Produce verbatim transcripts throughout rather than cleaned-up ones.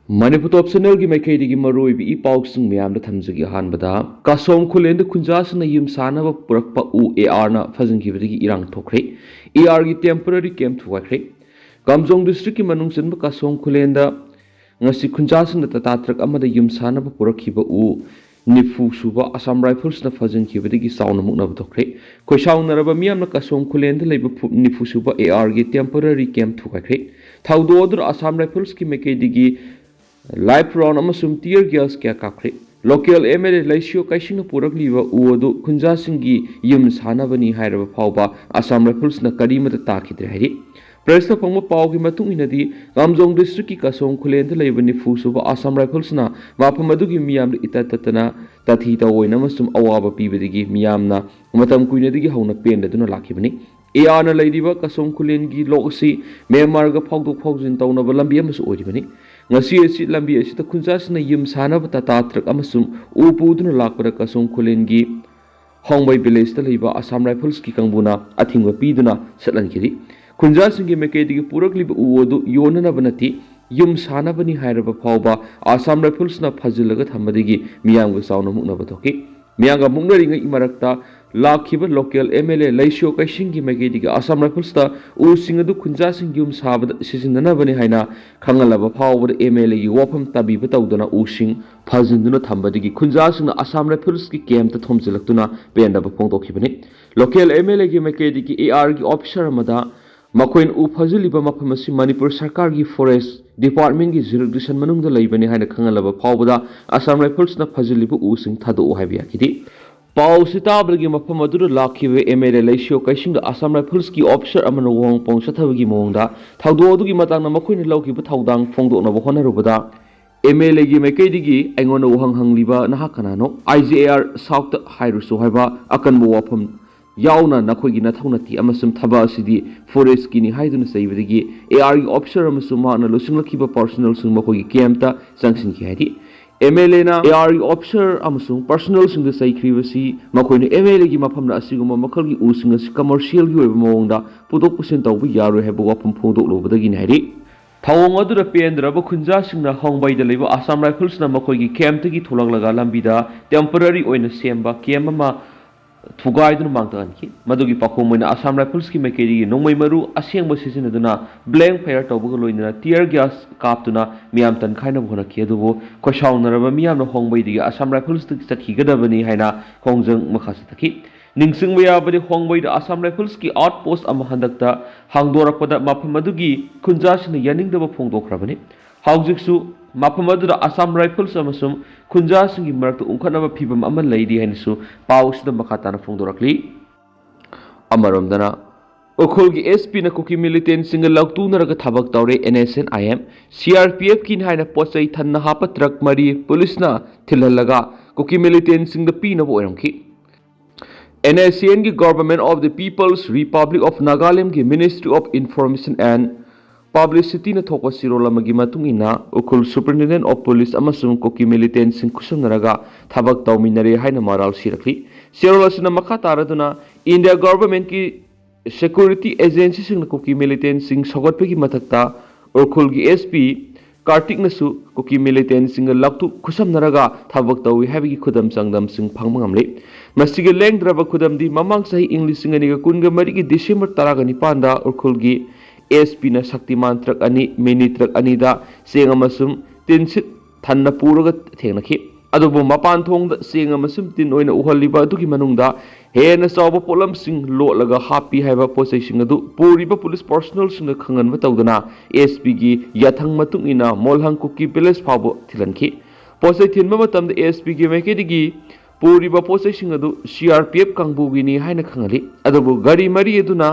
ꯃꯅꯤꯄꯨꯔ ꯇꯣꯞ ꯆꯦꯅꯦꯜꯒꯤ ꯃꯥꯏꯀꯩꯗꯒꯤ ꯃꯔꯨꯑꯣꯏꯕ ꯏ ꯄꯥꯎꯁꯤꯡ ꯃꯌꯥꯝꯗ ꯊꯝꯖꯒꯦ꯫ ꯑꯍꯥꯟꯕꯗ, ꯀꯥꯁꯣꯝ ꯈꯨꯂꯦꯟꯗ ꯈꯨꯟꯖꯥꯁꯤꯡꯅ ꯌꯨꯝ ꯁꯥꯅꯕ ꯄꯨꯔꯛꯄ ꯎ ꯑꯦ ꯑꯥꯔꯅ ꯐꯥꯖꯤꯟꯈꯤꯕꯗꯒꯤ ꯏꯔꯥꯡ ꯊꯣꯛꯈ꯭ꯔꯦ꯫ ꯑꯦ ꯑꯥꯔꯒꯤ ꯇꯦꯝꯄꯔꯔꯤ ꯀꯦꯝ ꯊꯨꯒꯥꯏꯈ꯭ꯔꯦ꯫ ꯀꯥꯝꯖꯣꯡ ꯗꯤꯁꯇ꯭ꯔꯤꯛꯀꯤ ꯃꯅꯨꯡ ꯆꯟꯕ ꯀꯥꯁꯣꯝ ꯈꯨꯂꯦꯟꯗ ꯉꯁꯤ ꯈꯨꯟꯖꯥꯁꯤꯡꯅ ꯇꯥꯇꯥ ꯇ꯭ꯔꯛ ꯑꯃꯗ ꯌꯨꯝ ꯁꯥꯅꯕ ꯄꯨꯔꯛꯈꯤꯕ ꯎ ꯅꯤꯐꯨ ꯁꯨꯕ ꯑꯁꯥꯝ ꯔꯥꯏꯐꯜꯁꯅ ꯐꯥꯖꯤꯟꯈꯤꯕꯗꯒꯤ ꯆꯥꯎꯅ ꯃꯨꯛꯅꯕ ꯊꯣꯛꯈ꯭ꯔꯦ꯫ ꯈꯣꯏꯁꯥꯎꯅꯔꯕ ꯃꯤꯌꯥꯝꯅ ꯀꯥꯁꯣꯝ ꯈꯨꯂꯦꯟꯗ ꯂꯩꯕ ꯐꯨ-, ꯅꯤꯐꯨ ꯁꯨꯕ ꯑꯦ ꯑꯥꯔꯒꯤ ꯇꯦꯝꯄꯔꯔꯤ ꯀꯦꯝ ꯊꯨꯒꯥꯏꯈ꯭ꯔꯦ꯫ ꯊꯧꯗꯣꯛ ꯑꯗꯨꯗ ꯑꯁꯥꯝ ꯔꯥꯏꯐꯜꯁꯀꯤ ꯃꯥꯏꯀꯩꯗꯒꯤ ꯂꯥꯏꯐ ꯔꯥꯎꯟ ꯑꯃꯁꯨꯡ ꯇꯤꯌꯔ ꯒ꯭ꯌꯥꯁ ꯀꯌꯥ ꯀꯥꯞꯈ꯭ꯔꯦ꯫ ꯂꯣꯀꯦꯜ ꯑꯦꯝ ꯑꯦꯜ ꯑꯦ ꯂꯩꯁꯤꯌꯣ ꯀꯩꯁꯤꯡꯅ ꯄꯨꯔꯛꯂꯤꯕ ꯎ ꯑꯗꯨ ꯈꯨꯟꯖꯥꯁꯤꯡꯒꯤ ꯌꯨꯝ ꯁꯥꯅꯕꯅꯤ ꯍꯥꯏꯔꯕ ꯐꯥꯎꯕ ꯑꯁꯥꯝ ꯔꯥꯏꯐꯜꯁꯅ ꯀꯔꯤꯃꯠꯇ ꯇꯥꯈꯤꯗ꯭ꯔꯦ ꯍꯥꯏꯔꯤ꯫ ꯄ꯭ꯔꯦꯁꯇ ꯐꯪꯕ ꯄꯥꯎꯒꯤ ꯃꯇꯨꯡ ꯏꯟꯅꯗꯤ, ꯀꯥꯝꯖꯣꯡ ꯗꯤꯁꯇ꯭ꯔꯤꯛꯀꯤ ꯀꯥꯁꯣꯡ ꯈꯨꯂꯦꯟꯗ ꯂꯩꯕ ꯅꯤꯐꯨ ꯁꯨꯕ ꯑꯁꯥꯝ ꯔꯥꯏꯐꯜꯁꯅ ꯃꯐꯝ ꯑꯗꯨꯒꯤ ꯃꯤꯌꯥꯝꯗ ꯏꯇꯠ ꯇꯠꯇꯅ ꯇꯥꯊꯤ ꯇꯥꯑꯣꯏꯅ ꯑꯃꯁꯨꯡ ꯑꯋꯥꯕ ꯄꯤꯕꯗꯒꯤ ꯃꯤꯌꯥꯝꯅ ꯃꯇꯝ ꯀꯨꯏꯅꯗꯒꯤ ꯍꯧꯅ ꯄꯦꯟꯗꯗꯨꯅ ꯂꯥꯛꯈꯤꯕꯅꯤ꯫ ꯑꯦ ꯑꯥꯔꯅ ꯂꯩꯔꯤꯕ ꯀꯥꯁꯣꯡ ꯈꯨꯂꯦꯟꯒꯤ ꯂꯣꯛ ꯑꯁꯤ ꯃ꯭ꯌꯥꯟꯃꯥꯔꯒ ꯐꯥꯎꯗꯣꯛ ꯐꯥꯎꯖꯤꯟ ꯇꯧꯅꯕ ꯂꯝꯕꯤ ꯑꯃꯁꯨ ꯑꯣꯏꯔꯤꯕꯅꯤ꯫ ꯉꯁꯤ ꯑꯁꯤ ꯂꯝꯕꯤ ꯑꯁꯤꯗ ꯈꯨꯟꯖꯥꯁꯤꯡꯅ ꯌꯨꯝ ꯁꯥꯅꯕ ꯇꯥꯇꯥ ꯇ꯭ꯔꯛ ꯑꯃꯁꯨꯡ ꯎ ꯄꯨꯗꯨꯅ ꯂꯥꯛꯄꯗ ꯀꯥꯁꯣꯡ ꯈꯨꯂꯦꯟꯒꯤ ꯍꯣꯡꯕꯩ ꯚꯤꯂꯦꯖꯇ ꯂꯩꯕ ꯑꯁꯥꯝ ꯔꯥꯏꯐꯜꯁꯀꯤ ꯀꯥꯡꯕꯨꯅ ꯑꯊꯤꯡꯕ ꯄꯤꯗꯨꯅ ꯆꯠꯍꯟꯈꯤꯔꯤ꯫ ꯈꯨꯟꯖꯥꯁꯤꯡꯒꯤ ꯃꯥꯏꯀꯩꯗꯒꯤ ꯄꯨꯔꯛꯂꯤꯕ ꯎ ꯑꯗꯨ ꯌꯣꯟꯅꯅꯕ ꯅꯠꯇꯦ, ꯌꯨꯝ ꯁꯥꯅꯕꯅꯤ ꯍꯥꯏꯔꯕ ꯐꯥꯎꯕ ꯑꯁꯥꯝ ꯔꯥꯏꯐꯜꯁꯅ ꯐꯥꯖꯤꯜꯂꯒ ꯊꯝꯕꯗꯒꯤ ꯃꯤꯌꯥꯝꯒ ꯆꯥꯎꯅ ꯃꯨꯛꯅꯕ ꯊꯣꯛꯈꯤ꯫ ꯃꯤꯌꯥꯝꯒ ꯃꯨꯛꯅꯔꯤꯉꯩ ꯃꯔꯛꯇ ꯂꯥꯛꯈꯤꯕ ꯂꯣꯀꯦꯜ ꯑꯦꯝ ꯑꯦꯜ ꯑꯦ ꯂꯩꯁꯤꯌꯣ ꯀꯩꯁꯤꯡꯒꯤ ꯃꯥꯏꯀꯩꯗꯒꯤ ꯑꯁꯥꯝ ꯔꯥꯏꯐꯜꯁꯇ ꯎꯁꯤꯡ ꯑꯗꯨ ꯈꯨꯟꯖꯥꯁꯤꯡꯒꯤ ꯌꯨꯝ ꯁꯥꯕꯗ ꯁꯤꯖꯤꯟꯅꯅꯕꯅꯤ ꯍꯥꯏꯅ ꯈꯪꯍꯜꯂꯕ ꯐꯥꯎꯕꯗ ꯑꯦꯝ ꯑꯦꯜ ꯑꯦꯒꯤ ꯋꯥꯐꯝ ꯇꯥꯕꯤꯕ ꯇꯧꯗꯅ ꯎꯁꯤꯡ ꯐꯥꯖꯤꯟꯗꯨꯅ ꯊꯝꯕꯗꯒꯤ ꯈꯨꯟꯖꯥꯁꯤꯡꯅ ꯑꯁꯥꯝ ꯔꯥꯏꯐꯜꯁꯀꯤ ꯀꯦꯝꯇ ꯊꯣꯝꯖꯤꯜꯂꯛꯇꯨꯅ ꯄꯦꯟꯗꯕ ꯐꯣꯡꯗꯣꯛꯈꯤꯕꯅꯤ꯫ ꯂꯣꯀꯦꯜ ꯑꯦꯝ ꯑꯦꯜ ꯑꯦꯒꯤ ꯃꯥꯏꯀꯩꯗꯒꯤ ꯑꯦ ꯑꯥꯔꯒꯤ ꯑꯣꯐꯤꯁꯥꯔ ꯑꯃꯗ ꯃꯈꯣꯏꯅ ꯎ ꯐꯥꯖꯤꯜꯂꯤꯕ ꯃꯐꯝ ꯑꯁꯤ ꯃꯅꯤꯄꯨꯔ ꯁꯔꯀꯥꯔꯒꯤ ꯐꯣꯔꯦꯁ ꯗꯤꯄꯥꯔꯠꯃꯦꯟꯒꯤ ꯖꯨꯔꯤꯁꯗꯤꯛꯁꯟ ꯃꯅꯨꯡꯗ ꯂꯩꯕꯅꯤ ꯍꯥꯏꯅ ꯈꯪꯍꯜꯂꯕ ꯐꯥꯎꯕꯗ ꯑꯁꯥꯝ ꯔꯥꯏꯐꯜꯁꯅ ꯐꯥꯖꯤꯜꯂꯤꯕ ꯎꯁꯤꯡ ꯊꯥꯗꯣꯛꯎ ꯍꯥꯏꯕ ꯌꯥꯈꯤꯗꯦ꯫ ꯄꯥꯎ ꯑꯁꯤ ꯇꯥꯕꯗꯒꯤ ꯃꯐꯝ ꯑꯗꯨꯗ ꯂꯥꯛꯈꯤꯕ ꯑꯦꯝ ꯑꯦꯜ ꯑꯦ ꯂꯩꯁꯤꯌꯣ ꯀꯩꯁꯤꯡꯗ ꯑꯁꯥꯝ ꯔꯥꯏꯐꯜꯁꯀꯤ ꯑꯣꯐꯤꯁꯥꯔ ꯑꯃꯅ ꯋꯥꯍꯪ ꯄꯥꯎ ꯆꯠꯊꯕꯒꯤ ꯃꯑꯣꯡꯗ ꯊꯧꯗꯣꯛ ꯑꯗꯨꯒꯤ ꯃꯇꯥꯡꯗ ꯃꯈꯣꯏꯅ ꯂꯧꯈꯤꯕ ꯊꯧꯗꯥꯡ ꯐꯣꯡꯗꯣꯛꯅꯕ ꯍꯣꯠꯅꯔꯨꯕꯗ, ꯑꯦꯝ ꯑꯦꯜ ꯑꯦꯒꯤ ꯃꯥꯏꯀꯩꯗꯒꯤ ꯑꯩꯉꯣꯟꯗ ꯋꯥꯍꯪ ꯍꯪꯂꯤꯕ ꯅꯍꯥꯛ ꯀꯅꯥꯅꯣ? ꯑꯥꯏ ꯖꯤ ꯑꯦ ꯑꯥꯔ ꯁꯥꯎꯠꯇ ꯍꯥꯏꯔꯨꯁꯨ ꯍꯥꯏꯕ ꯑꯀꯟꯕ ꯋꯥꯐꯝ ꯌꯥꯎꯅ ꯅꯈꯣꯏꯒꯤ ꯅꯊꯧ ꯅꯠꯇꯦ ꯑꯃꯁꯨꯡ ꯊꯕꯛ ꯑꯁꯤꯗꯤ ꯐꯣꯔꯦꯁꯀꯤꯅꯤ ꯍꯥꯏꯗꯨꯅ ꯆꯩꯕꯗꯒꯤ ꯑꯦ ꯑꯥꯔꯒꯤ ꯑꯣꯐꯤꯁꯥꯔ ꯑꯃꯁꯨꯡ ꯃꯍꯥꯛꯅ ꯂꯨꯆꯤꯡꯂꯛꯈꯤꯕ ꯄꯥꯔꯁꯣꯅꯦꯜꯁꯤꯡ ꯃꯈꯣꯏꯒꯤ ꯀꯦꯝꯇ ꯆꯪꯁꯤꯟꯈꯤ ꯍꯥꯏꯔꯤ꯫ ꯑꯦꯝ ꯑꯦꯜ ꯑꯦꯅ ꯑꯦ ꯑꯥꯔꯒꯤ ꯑꯣꯐꯤꯁꯥꯔ ꯑꯃꯁꯨꯡ ꯄꯥꯔꯁꯣꯅꯦꯜꯁꯤꯡꯗ ꯆꯩꯈ꯭ꯔꯤꯕꯁꯤ ꯃꯈꯣꯏꯅ ꯑꯦꯝ ꯑꯦꯜ ꯑꯦꯒꯤ ꯃꯐꯝꯗ ꯑꯁꯤꯒꯨꯝꯕ ꯃꯈꯜꯒꯤ ꯎꯁꯤꯡ ꯑꯁꯤ ꯀꯃꯔꯁꯤꯌꯦꯜꯒꯤ ꯑꯣꯏꯕ ꯃꯑꯣꯡꯗ ꯄꯨꯊꯣꯛ ꯄꯨꯁꯤꯟ ꯇꯧꯕ ꯌꯥꯔꯣꯏ ꯍꯥꯏꯕ ꯋꯥꯐꯝ ꯐꯣꯡꯗꯣꯛꯂꯨꯕꯗꯒꯤꯅꯤ ꯍꯥꯏꯔꯤ꯫ ꯊꯧꯑꯣꯡ ꯑꯗꯨꯗ ꯄꯦꯟꯗ꯭ꯔꯕ ꯈꯨꯟꯖꯥꯁꯤꯡꯅ ꯍꯣꯡꯕꯩꯗ ꯂꯩꯕ ꯑꯁꯥꯝ ꯔꯥꯏꯐꯜꯁꯅ ꯃꯈꯣꯏꯒꯤ ꯀꯦꯝꯞꯇꯒꯤ ꯊꯣꯛꯂꯛꯂꯒ ꯂꯝꯕꯤꯗ ꯇꯦꯝꯄꯔꯔꯤ ꯑꯣꯏꯅ ꯁꯦꯝꯕ ꯀꯦꯝꯞ ꯑꯃ ꯊꯨꯒꯥꯏꯗꯨꯅ ꯃꯥꯡ ꯇꯥꯛꯍꯟꯈꯤ꯫ ꯃꯗꯨꯒꯤ ꯄꯥꯎꯈꯨꯝ ꯑꯣꯏꯅ ꯑꯁꯥꯝ ꯔꯥꯏꯐꯜꯁꯀꯤ ꯃꯥꯏꯀꯩꯗꯒꯤ ꯅꯣꯡꯃꯩ ꯃꯔꯨ ꯑꯁꯦꯡꯕ ꯁꯤꯖꯤꯟꯅꯗꯨꯅ ꯕ꯭ꯂꯦꯡ ꯐꯥꯌꯔ ꯇꯧꯕꯒ ꯂꯣꯏꯅꯅ ꯇꯤꯌꯔ ꯒ꯭ꯌꯥꯁ ꯀꯥꯞꯇꯨꯅ ꯃꯤꯌꯥꯝ ꯇꯟꯈꯥꯏꯅꯕ ꯍꯣꯠꯅꯈꯤ꯫ ꯑꯗꯨꯕꯨ ꯈꯣꯏꯁꯥꯎꯅꯔꯕ ꯃꯤꯌꯥꯝꯅ ꯍꯣꯡꯕꯩꯗꯒꯤ ꯑꯁꯥꯝ ꯔꯥꯏꯐꯜꯁꯇ ꯆꯠꯈꯤꯒꯗꯕꯅꯤ ꯍꯥꯏꯅ ꯈꯣꯡꯖꯪ ꯃꯈꯥ ꯆꯠꯊꯈꯤ꯫ ꯅꯤꯡꯁꯤꯡꯕ ꯌꯥꯕꯗꯤ, ꯍꯣꯡꯕꯩꯗ ꯑꯁꯥꯝ ꯔꯥꯏꯐꯜꯁꯀꯤ ꯑꯥꯎꯠ ꯄꯣꯁ ꯑꯃ ꯍꯟꯗꯛꯇ ꯍꯥꯡꯗꯣꯔꯛꯄꯗ ꯃꯐꯝ ꯑꯗꯨꯒꯤ ꯈꯨꯟꯖꯥꯁꯤꯡꯅ ꯌꯥꯅꯤꯡꯗꯕ ꯐꯣꯡꯗꯣꯛꯈ꯭ꯔꯕꯅꯤ꯫ ꯍꯧꯖꯤꯛꯁꯨ ꯃꯐꯝ ꯑꯗꯨꯗ ꯑꯁꯥꯝ ꯔꯥꯏꯐꯜꯁ ꯑꯃꯁꯨꯡ ꯈꯨꯟꯖꯥꯁꯤꯡꯒꯤ ꯃꯔꯛꯇ ꯎꯪꯈꯠꯅꯕ ꯐꯤꯚꯝ ꯑꯃ ꯂꯩꯔꯤ ꯍꯥꯏꯅꯁꯨ ꯄꯥꯎ ꯑꯁꯤꯗ ꯃꯈꯥ ꯇꯥꯅ ꯐꯣꯡꯗꯣꯔꯛꯂꯤ꯫ ꯑꯃꯔꯣꯝꯗꯅ, ꯎꯈ꯭ꯔꯨꯜꯒꯤ ꯑꯦꯁ ꯄꯤꯅ ꯀꯨꯀꯤ ꯃꯤꯂꯤꯇꯦꯟꯁꯤꯡꯒ ꯂꯧꯇꯨꯅꯔꯒ ꯊꯕꯛ ꯇꯧꯔꯦ꯫ N S N I M, C R P ꯑꯦꯐꯀꯤꯅꯤ ꯍꯥꯏꯅ ꯄꯣꯠ ꯆꯩ ꯊꯟꯅ ꯍꯥꯞꯄ ꯇ꯭ꯔꯛ ꯃꯔꯤ ꯄꯨꯂꯤꯁꯅ ꯊꯤꯜꯍꯜꯂꯒ ꯀꯨꯀꯤ ꯃꯤꯂꯤꯇꯦꯟꯁꯤꯡꯗ ꯄꯤꯅꯕ ꯑꯣꯏꯔꯝꯈꯤ꯫ ꯑꯦꯟ ꯑꯦꯁ ꯑꯦꯟꯒꯤ Government of the People's Republic of Nagalandꯒꯤ Ministry of Information and Publicityꯅ ꯊꯣꯛꯄ ꯆꯦꯔꯣꯜ ꯑꯃꯒꯤ ꯃꯇꯨꯡ ꯏꯟꯅ, ꯎꯈ꯭ꯔꯨꯜ Superintendent of Police ꯑꯃꯁꯨꯡ ꯀꯨꯀꯤ ꯃꯤꯂꯤꯇꯦꯟꯁꯤꯡ ꯈꯨꯠꯁꯝꯅꯔꯒ ꯊꯕꯛ ꯇꯧꯃꯤꯟꯅꯔꯦ ꯍꯥꯏꯅ ꯃꯔꯥꯜ ꯁꯤꯔꯛꯂꯤ꯫ ꯆꯦꯔꯣꯜ ꯑꯁꯤꯅ ꯃꯈꯥ ꯇꯥꯔꯗꯨꯅ, ꯏꯟꯗꯤꯌꯥ ꯒꯣꯚꯔꯟꯃꯦꯟꯠꯀꯤ ꯁꯦꯀ꯭ꯌꯨꯔꯤꯇꯤ ꯑꯦꯖꯦꯟꯁꯤꯁꯤꯡꯅ ꯀꯨꯀꯤ ꯃꯤꯂꯤꯇꯦꯟꯁꯤꯡ ꯁꯧꯒꯠꯄꯒꯤ ꯃꯊꯛꯇ ꯎꯈ꯭ꯔꯨꯜꯒꯤ ꯑꯦꯁ ꯄꯤ ꯀꯥꯔꯇꯤꯛꯅꯁꯨ ꯀꯨꯀꯤ ꯃꯤꯂꯤꯇꯦꯟꯁꯤꯡꯒ ꯂꯥꯛꯇꯨ ꯈꯨꯠꯁꯝꯅꯔꯒ ꯊꯕꯛ ꯇꯧꯏ ꯍꯥꯏꯕꯒꯤ ꯈꯨꯗꯝ ꯆꯥꯡꯗꯝꯁꯤꯡ ꯐꯪꯕ ꯉꯝꯂꯤ꯫ ꯃꯁꯤꯒꯤ ꯂꯦꯡꯗ꯭ꯔꯕ ꯈꯨꯗꯝꯗꯤ ꯃꯃꯥꯡ ꯆꯍꯤ ꯏꯪ ꯂꯤꯁꯤꯡ ꯑꯅꯤꯒ ꯀꯨꯟꯒ ꯃꯔꯤꯒꯤ ꯗꯤꯁꯦꯝꯕꯔ ꯇꯔꯥꯒ ꯅꯤꯄꯥꯟꯗ ꯎꯈ꯭ꯔꯨꯜꯒꯤ ꯑꯦꯁ ꯄꯤꯅ ꯁꯛꯇꯤꯃꯥꯟ ꯇ꯭ꯔꯛ ꯑꯅꯤ, ꯃꯤꯅꯤ ꯇ꯭ꯔꯛ ꯑꯅꯤꯗ ꯆꯦꯡ ꯑꯃꯁꯨꯡ ꯇꯤꯟꯁꯤꯠ ꯊꯟꯅ ꯄꯨꯔꯒ ꯊꯦꯡꯅꯈꯤ꯫ ꯑꯗꯨꯕꯨ ꯃꯄꯥꯟ ꯊꯣꯡꯗ ꯆꯦꯡ ꯑꯃꯁꯨꯡ ꯇꯤꯟ ꯑꯣꯏꯅ ꯎꯍꯜꯂꯤꯕ ꯑꯗꯨꯒꯤ ꯃꯅꯨꯡꯗ ꯍꯦꯟꯅ ꯆꯥꯎꯕ ꯄꯣꯠꯂꯝꯁꯤꯡ ꯂꯣꯠꯂꯒ ꯍꯥꯞꯄꯤ ꯍꯥꯏꯕ ꯄꯣꯠꯆꯩꯁꯤꯡ ꯑꯗꯨ ꯄꯨꯔꯤꯕ ꯄꯨꯂꯤꯁ ꯄꯥꯔꯁꯣꯅꯦꯜꯁꯤꯡꯗ ꯈꯪꯍꯟꯕ ꯇꯧꯗꯅ ꯑꯦꯁ ꯄꯤꯒꯤ ꯌꯥꯊꯪ ꯃꯇꯨꯡ ꯏꯟꯅ ꯃꯣꯜꯍꯪ ꯀꯨꯀꯤ ꯚꯤꯂꯦꯖ ꯐꯥꯎꯕ ꯊꯤꯜꯍꯟꯈꯤ꯫ ꯄꯣꯠꯆꯩ ꯊꯤꯟꯕ ꯃꯇꯝꯗ ꯑꯦꯁ ꯄꯤꯒꯤ ꯃꯥꯏꯀꯩꯗꯒꯤ ꯄꯨꯔꯤꯕ ꯄꯣꯠꯆꯩꯁꯤꯡ ꯑꯗꯨ ꯁꯤ ꯑꯥꯔ ꯄꯤ ꯑꯦꯐ ꯀꯥꯡꯕꯨꯒꯤꯅꯤ ꯍꯥꯏꯅ ꯈꯪꯍꯜꯂꯤ꯫ ꯑꯗꯨꯕꯨ ꯒꯥꯔꯤ ꯃꯔꯤ ꯑꯗꯨꯅ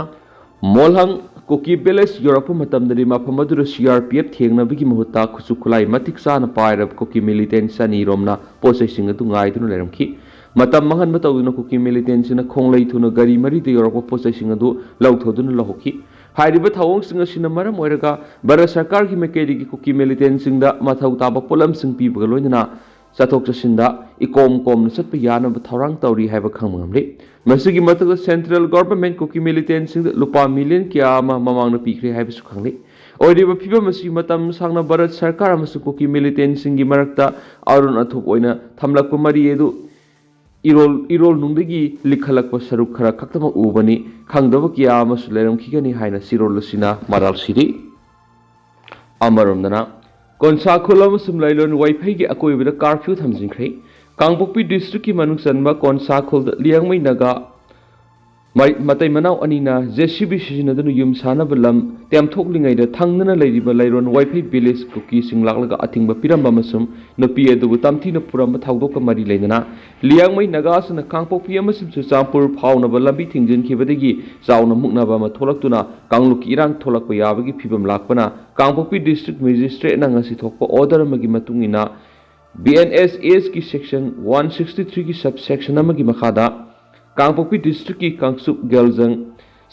ꯃꯣꯜꯍꯪ ꯀꯨꯀꯤ ꯚꯤꯂꯦꯖ ꯌꯧꯔꯛꯄ ꯃꯇꯝꯗꯗꯤ ꯃꯐꯝ ꯑꯗꯨꯗ ꯁꯤ ꯑꯥꯔ ꯄꯤ ꯑꯦꯐ ꯊꯦꯡꯅꯕꯒꯤ ꯃꯍꯨꯠꯇ ꯈꯨꯠꯁꯨ ꯈꯨꯠꯂꯥꯏ ꯃꯇꯤꯛ ꯆꯥꯅ ꯄꯥꯏꯔꯕ ꯀꯨꯀꯤ ꯃꯤꯂꯤꯇꯦꯟ ꯆꯅꯤꯔꯣꯝꯅ ꯄꯣꯠꯆꯩꯁꯤꯡ ꯑꯗꯨ ꯉꯥꯏꯗꯨꯅ ꯂꯩꯔꯝꯈꯤ꯫ ꯃꯇꯝ ꯃꯥꯡꯍꯟꯕ ꯇꯧꯗꯨꯅ ꯀꯨꯀꯤ ꯃꯤꯂꯤꯇꯦꯟꯁꯤꯡꯅ ꯈꯣꯡꯂꯩ ꯊꯨꯅ ꯒꯥꯔꯤ ꯃꯔꯤꯗ ꯌꯧꯔꯛꯄ ꯄꯣꯠꯆꯩꯁꯤꯡ ꯑꯗꯨ ꯂꯧꯊꯣꯛꯇꯨꯅ ꯂꯧꯍꯧꯈꯤ꯫ ꯍꯥꯏꯔꯤꯕ ꯊꯧꯑꯣꯡꯁꯤꯡ ꯑꯁꯤꯅ ꯃꯔꯝ ꯑꯣꯏꯔꯒ ꯚꯥꯔꯠ ꯁꯔꯀꯥꯔꯒꯤ ꯃꯥꯏꯀꯩꯗꯒꯤ ꯀꯨꯀꯤ ꯃꯤꯂꯤꯇꯦꯟꯁꯤꯡꯗ ꯃꯊꯧ ꯇꯥꯕ ꯄꯣꯠꯂꯝꯁꯤꯡ ꯄꯤꯕꯒ ꯂꯣꯏꯅꯅ ꯆꯠꯊꯣꯛ ꯆꯠꯁꯤꯟꯗ ꯏꯀꯣꯝ ꯀꯣꯝꯅ ꯆꯠꯄ ꯌꯥꯅꯕ ꯊꯧꯔꯥꯡ ꯇꯧꯔꯤ ꯍꯥꯏꯕ ꯈꯪꯕ ꯉꯝꯂꯤ꯫ ꯃꯁꯤꯒꯤ ꯃꯊꯛꯇ ꯁꯦꯟꯇ꯭ꯔꯦꯜ ꯒꯣꯚꯔꯟꯃꯦꯟꯠ ꯀꯨꯀꯤ ꯃꯤꯂꯤꯇꯦꯟꯁꯤꯡꯗ ꯂꯨꯄꯥ ꯃꯤꯂꯤꯌꯟ ꯀꯌꯥ ꯑꯃ ꯃꯃꯥꯡꯗ ꯄꯤꯈ꯭ꯔꯦ ꯍꯥꯏꯕꯁꯨ ꯈꯪꯂꯤ꯫ ꯑꯣꯏꯔꯤꯕ ꯐꯤꯕꯝ ꯑꯁꯤ ꯃꯇꯝ ꯁꯥꯡꯅ ꯚꯥꯔꯠ ꯁꯔꯀꯥꯔ ꯑꯃꯁꯨꯡ ꯀꯨꯀꯤ ꯃꯤꯂꯤꯇꯦꯟꯁꯤꯡꯒꯤ ꯃꯔꯛꯇ ꯑꯔꯣꯟ ꯑꯊꯨꯞ ꯑꯣꯏꯅ ꯊꯝꯂꯛꯄ ꯃꯔꯤ ꯑꯗꯨ ꯏꯔꯣꯜ ꯏꯔꯣꯜꯅꯨꯡꯗꯒꯤ ꯂꯤꯈꯠꯂꯛꯄ ꯁꯔꯨꯛ ꯈꯔ ꯈꯛꯇꯃꯛ ꯎꯕꯅꯤ꯫ ꯈꯪꯗꯕ ꯀꯌꯥ ꯑꯃꯁꯨ ꯂꯩꯔꯝꯈꯤꯒꯅꯤ ꯍꯥꯏꯅ ꯆꯤꯔꯣꯜ ꯑꯁꯤꯅ ꯃꯔꯥꯜ ꯁꯤꯔꯤ꯫ ꯑꯃꯔꯣꯝꯗꯅ, ꯀꯣꯟꯁꯥ ꯈꯨꯜ ꯑꯃꯁꯨꯡ ꯂꯥꯏꯂꯣꯟ ꯋꯥꯏꯐꯩꯒꯤ ꯑꯀꯣꯏꯕꯗ ꯀꯥꯔꯐ꯭ꯌꯨ ꯊꯝꯖꯤꯟꯈ꯭ꯔꯦ꯫ ꯀꯥꯡꯄꯣꯛꯄꯤ ꯗꯤꯁꯇ꯭ꯔꯤꯛꯀꯤ ꯃꯅꯨꯡ ꯆꯟꯕ ꯀꯣꯟꯁꯥ ꯈꯨꯜꯗ ꯂꯤꯌꯥꯡꯃꯩ ꯅꯥꯒꯥ ꯃꯩ-, ꯃꯇꯩ ꯃꯅꯥꯎ ꯑꯅꯤꯅ ꯖꯦ ꯁꯤ ꯕꯤ ꯁꯤꯖꯤꯟꯅꯗꯨꯅ ꯌꯨꯝ ꯁꯥꯅꯕ ꯂꯝ ꯇꯦꯝꯊꯣꯛꯂꯤꯉꯩꯗ ꯊꯪꯅꯅ ꯂꯩꯔꯤꯕ ꯂꯩꯔꯣꯟ ꯋꯥꯏꯐꯩ ꯚꯤꯂꯦꯖ ꯀꯨꯀꯤꯁꯤꯡ ꯂꯥꯛꯂꯒ ꯑꯊꯤꯡꯕ ꯄꯤꯔꯝꯕ ꯑꯃꯁꯨꯡ ꯅꯨꯄꯤ ꯑꯗꯨꯕꯨ ꯇꯝꯊꯤꯅ ꯐꯨꯔꯝꯕ ꯊꯧꯗꯣꯛꯀ ꯃꯔꯤ ꯂꯩꯅꯅ ꯂꯤꯌꯥꯡꯃꯩ ꯅꯥꯒꯥꯁꯤꯡꯅ ꯀꯥꯡꯄꯣꯛꯄꯤ ꯑꯃꯁꯨꯡ ꯆꯨꯔꯆꯥꯟꯄꯨꯔ ꯐꯥꯎꯅꯕ ꯂꯝꯕꯤ ꯊꯤꯡꯖꯤꯟꯈꯤꯕꯗꯒꯤ ꯆꯥꯎꯅ ꯃꯨꯛꯅꯕ ꯑꯃ ꯊꯣꯛꯂꯛꯇꯨꯅ ꯀꯥꯡꯂꯨꯞꯀꯤ ꯏꯔꯥꯡ ꯊꯣꯛꯂꯛꯄ ꯌꯥꯕꯒꯤ ꯐꯤꯕꯝ ꯂꯥꯛꯄꯅ ꯀꯥꯡꯄꯣꯛꯄꯤ ꯗꯤꯁꯇ꯭ꯔꯤꯛ ꯃꯦꯖꯤꯁꯇ꯭ꯔꯦꯠꯅ ꯉꯁꯤ ꯊꯣꯛꯄ ꯑꯣꯔꯗꯔ ꯑꯃꯒꯤ ꯃꯇꯨꯡ ꯏꯟꯅ ꯕꯤ ꯑꯦꯟ ꯑꯦꯁ ꯑꯦꯁꯀꯤ ꯁꯦꯛꯁꯟ ꯋꯥꯟ ꯁꯤꯛꯁꯇꯤ ꯊ꯭ꯔꯤꯒꯤ ꯁꯕ ꯁꯦꯛꯁꯟ ꯑꯃꯒꯤ ꯃꯈꯥꯗ ꯀꯥꯡꯄꯣꯛꯄꯤ ꯗꯤꯁꯇ꯭ꯔꯤꯛꯀꯤ ꯀꯥꯡꯆꯨꯞ ꯒꯦꯜꯖꯪ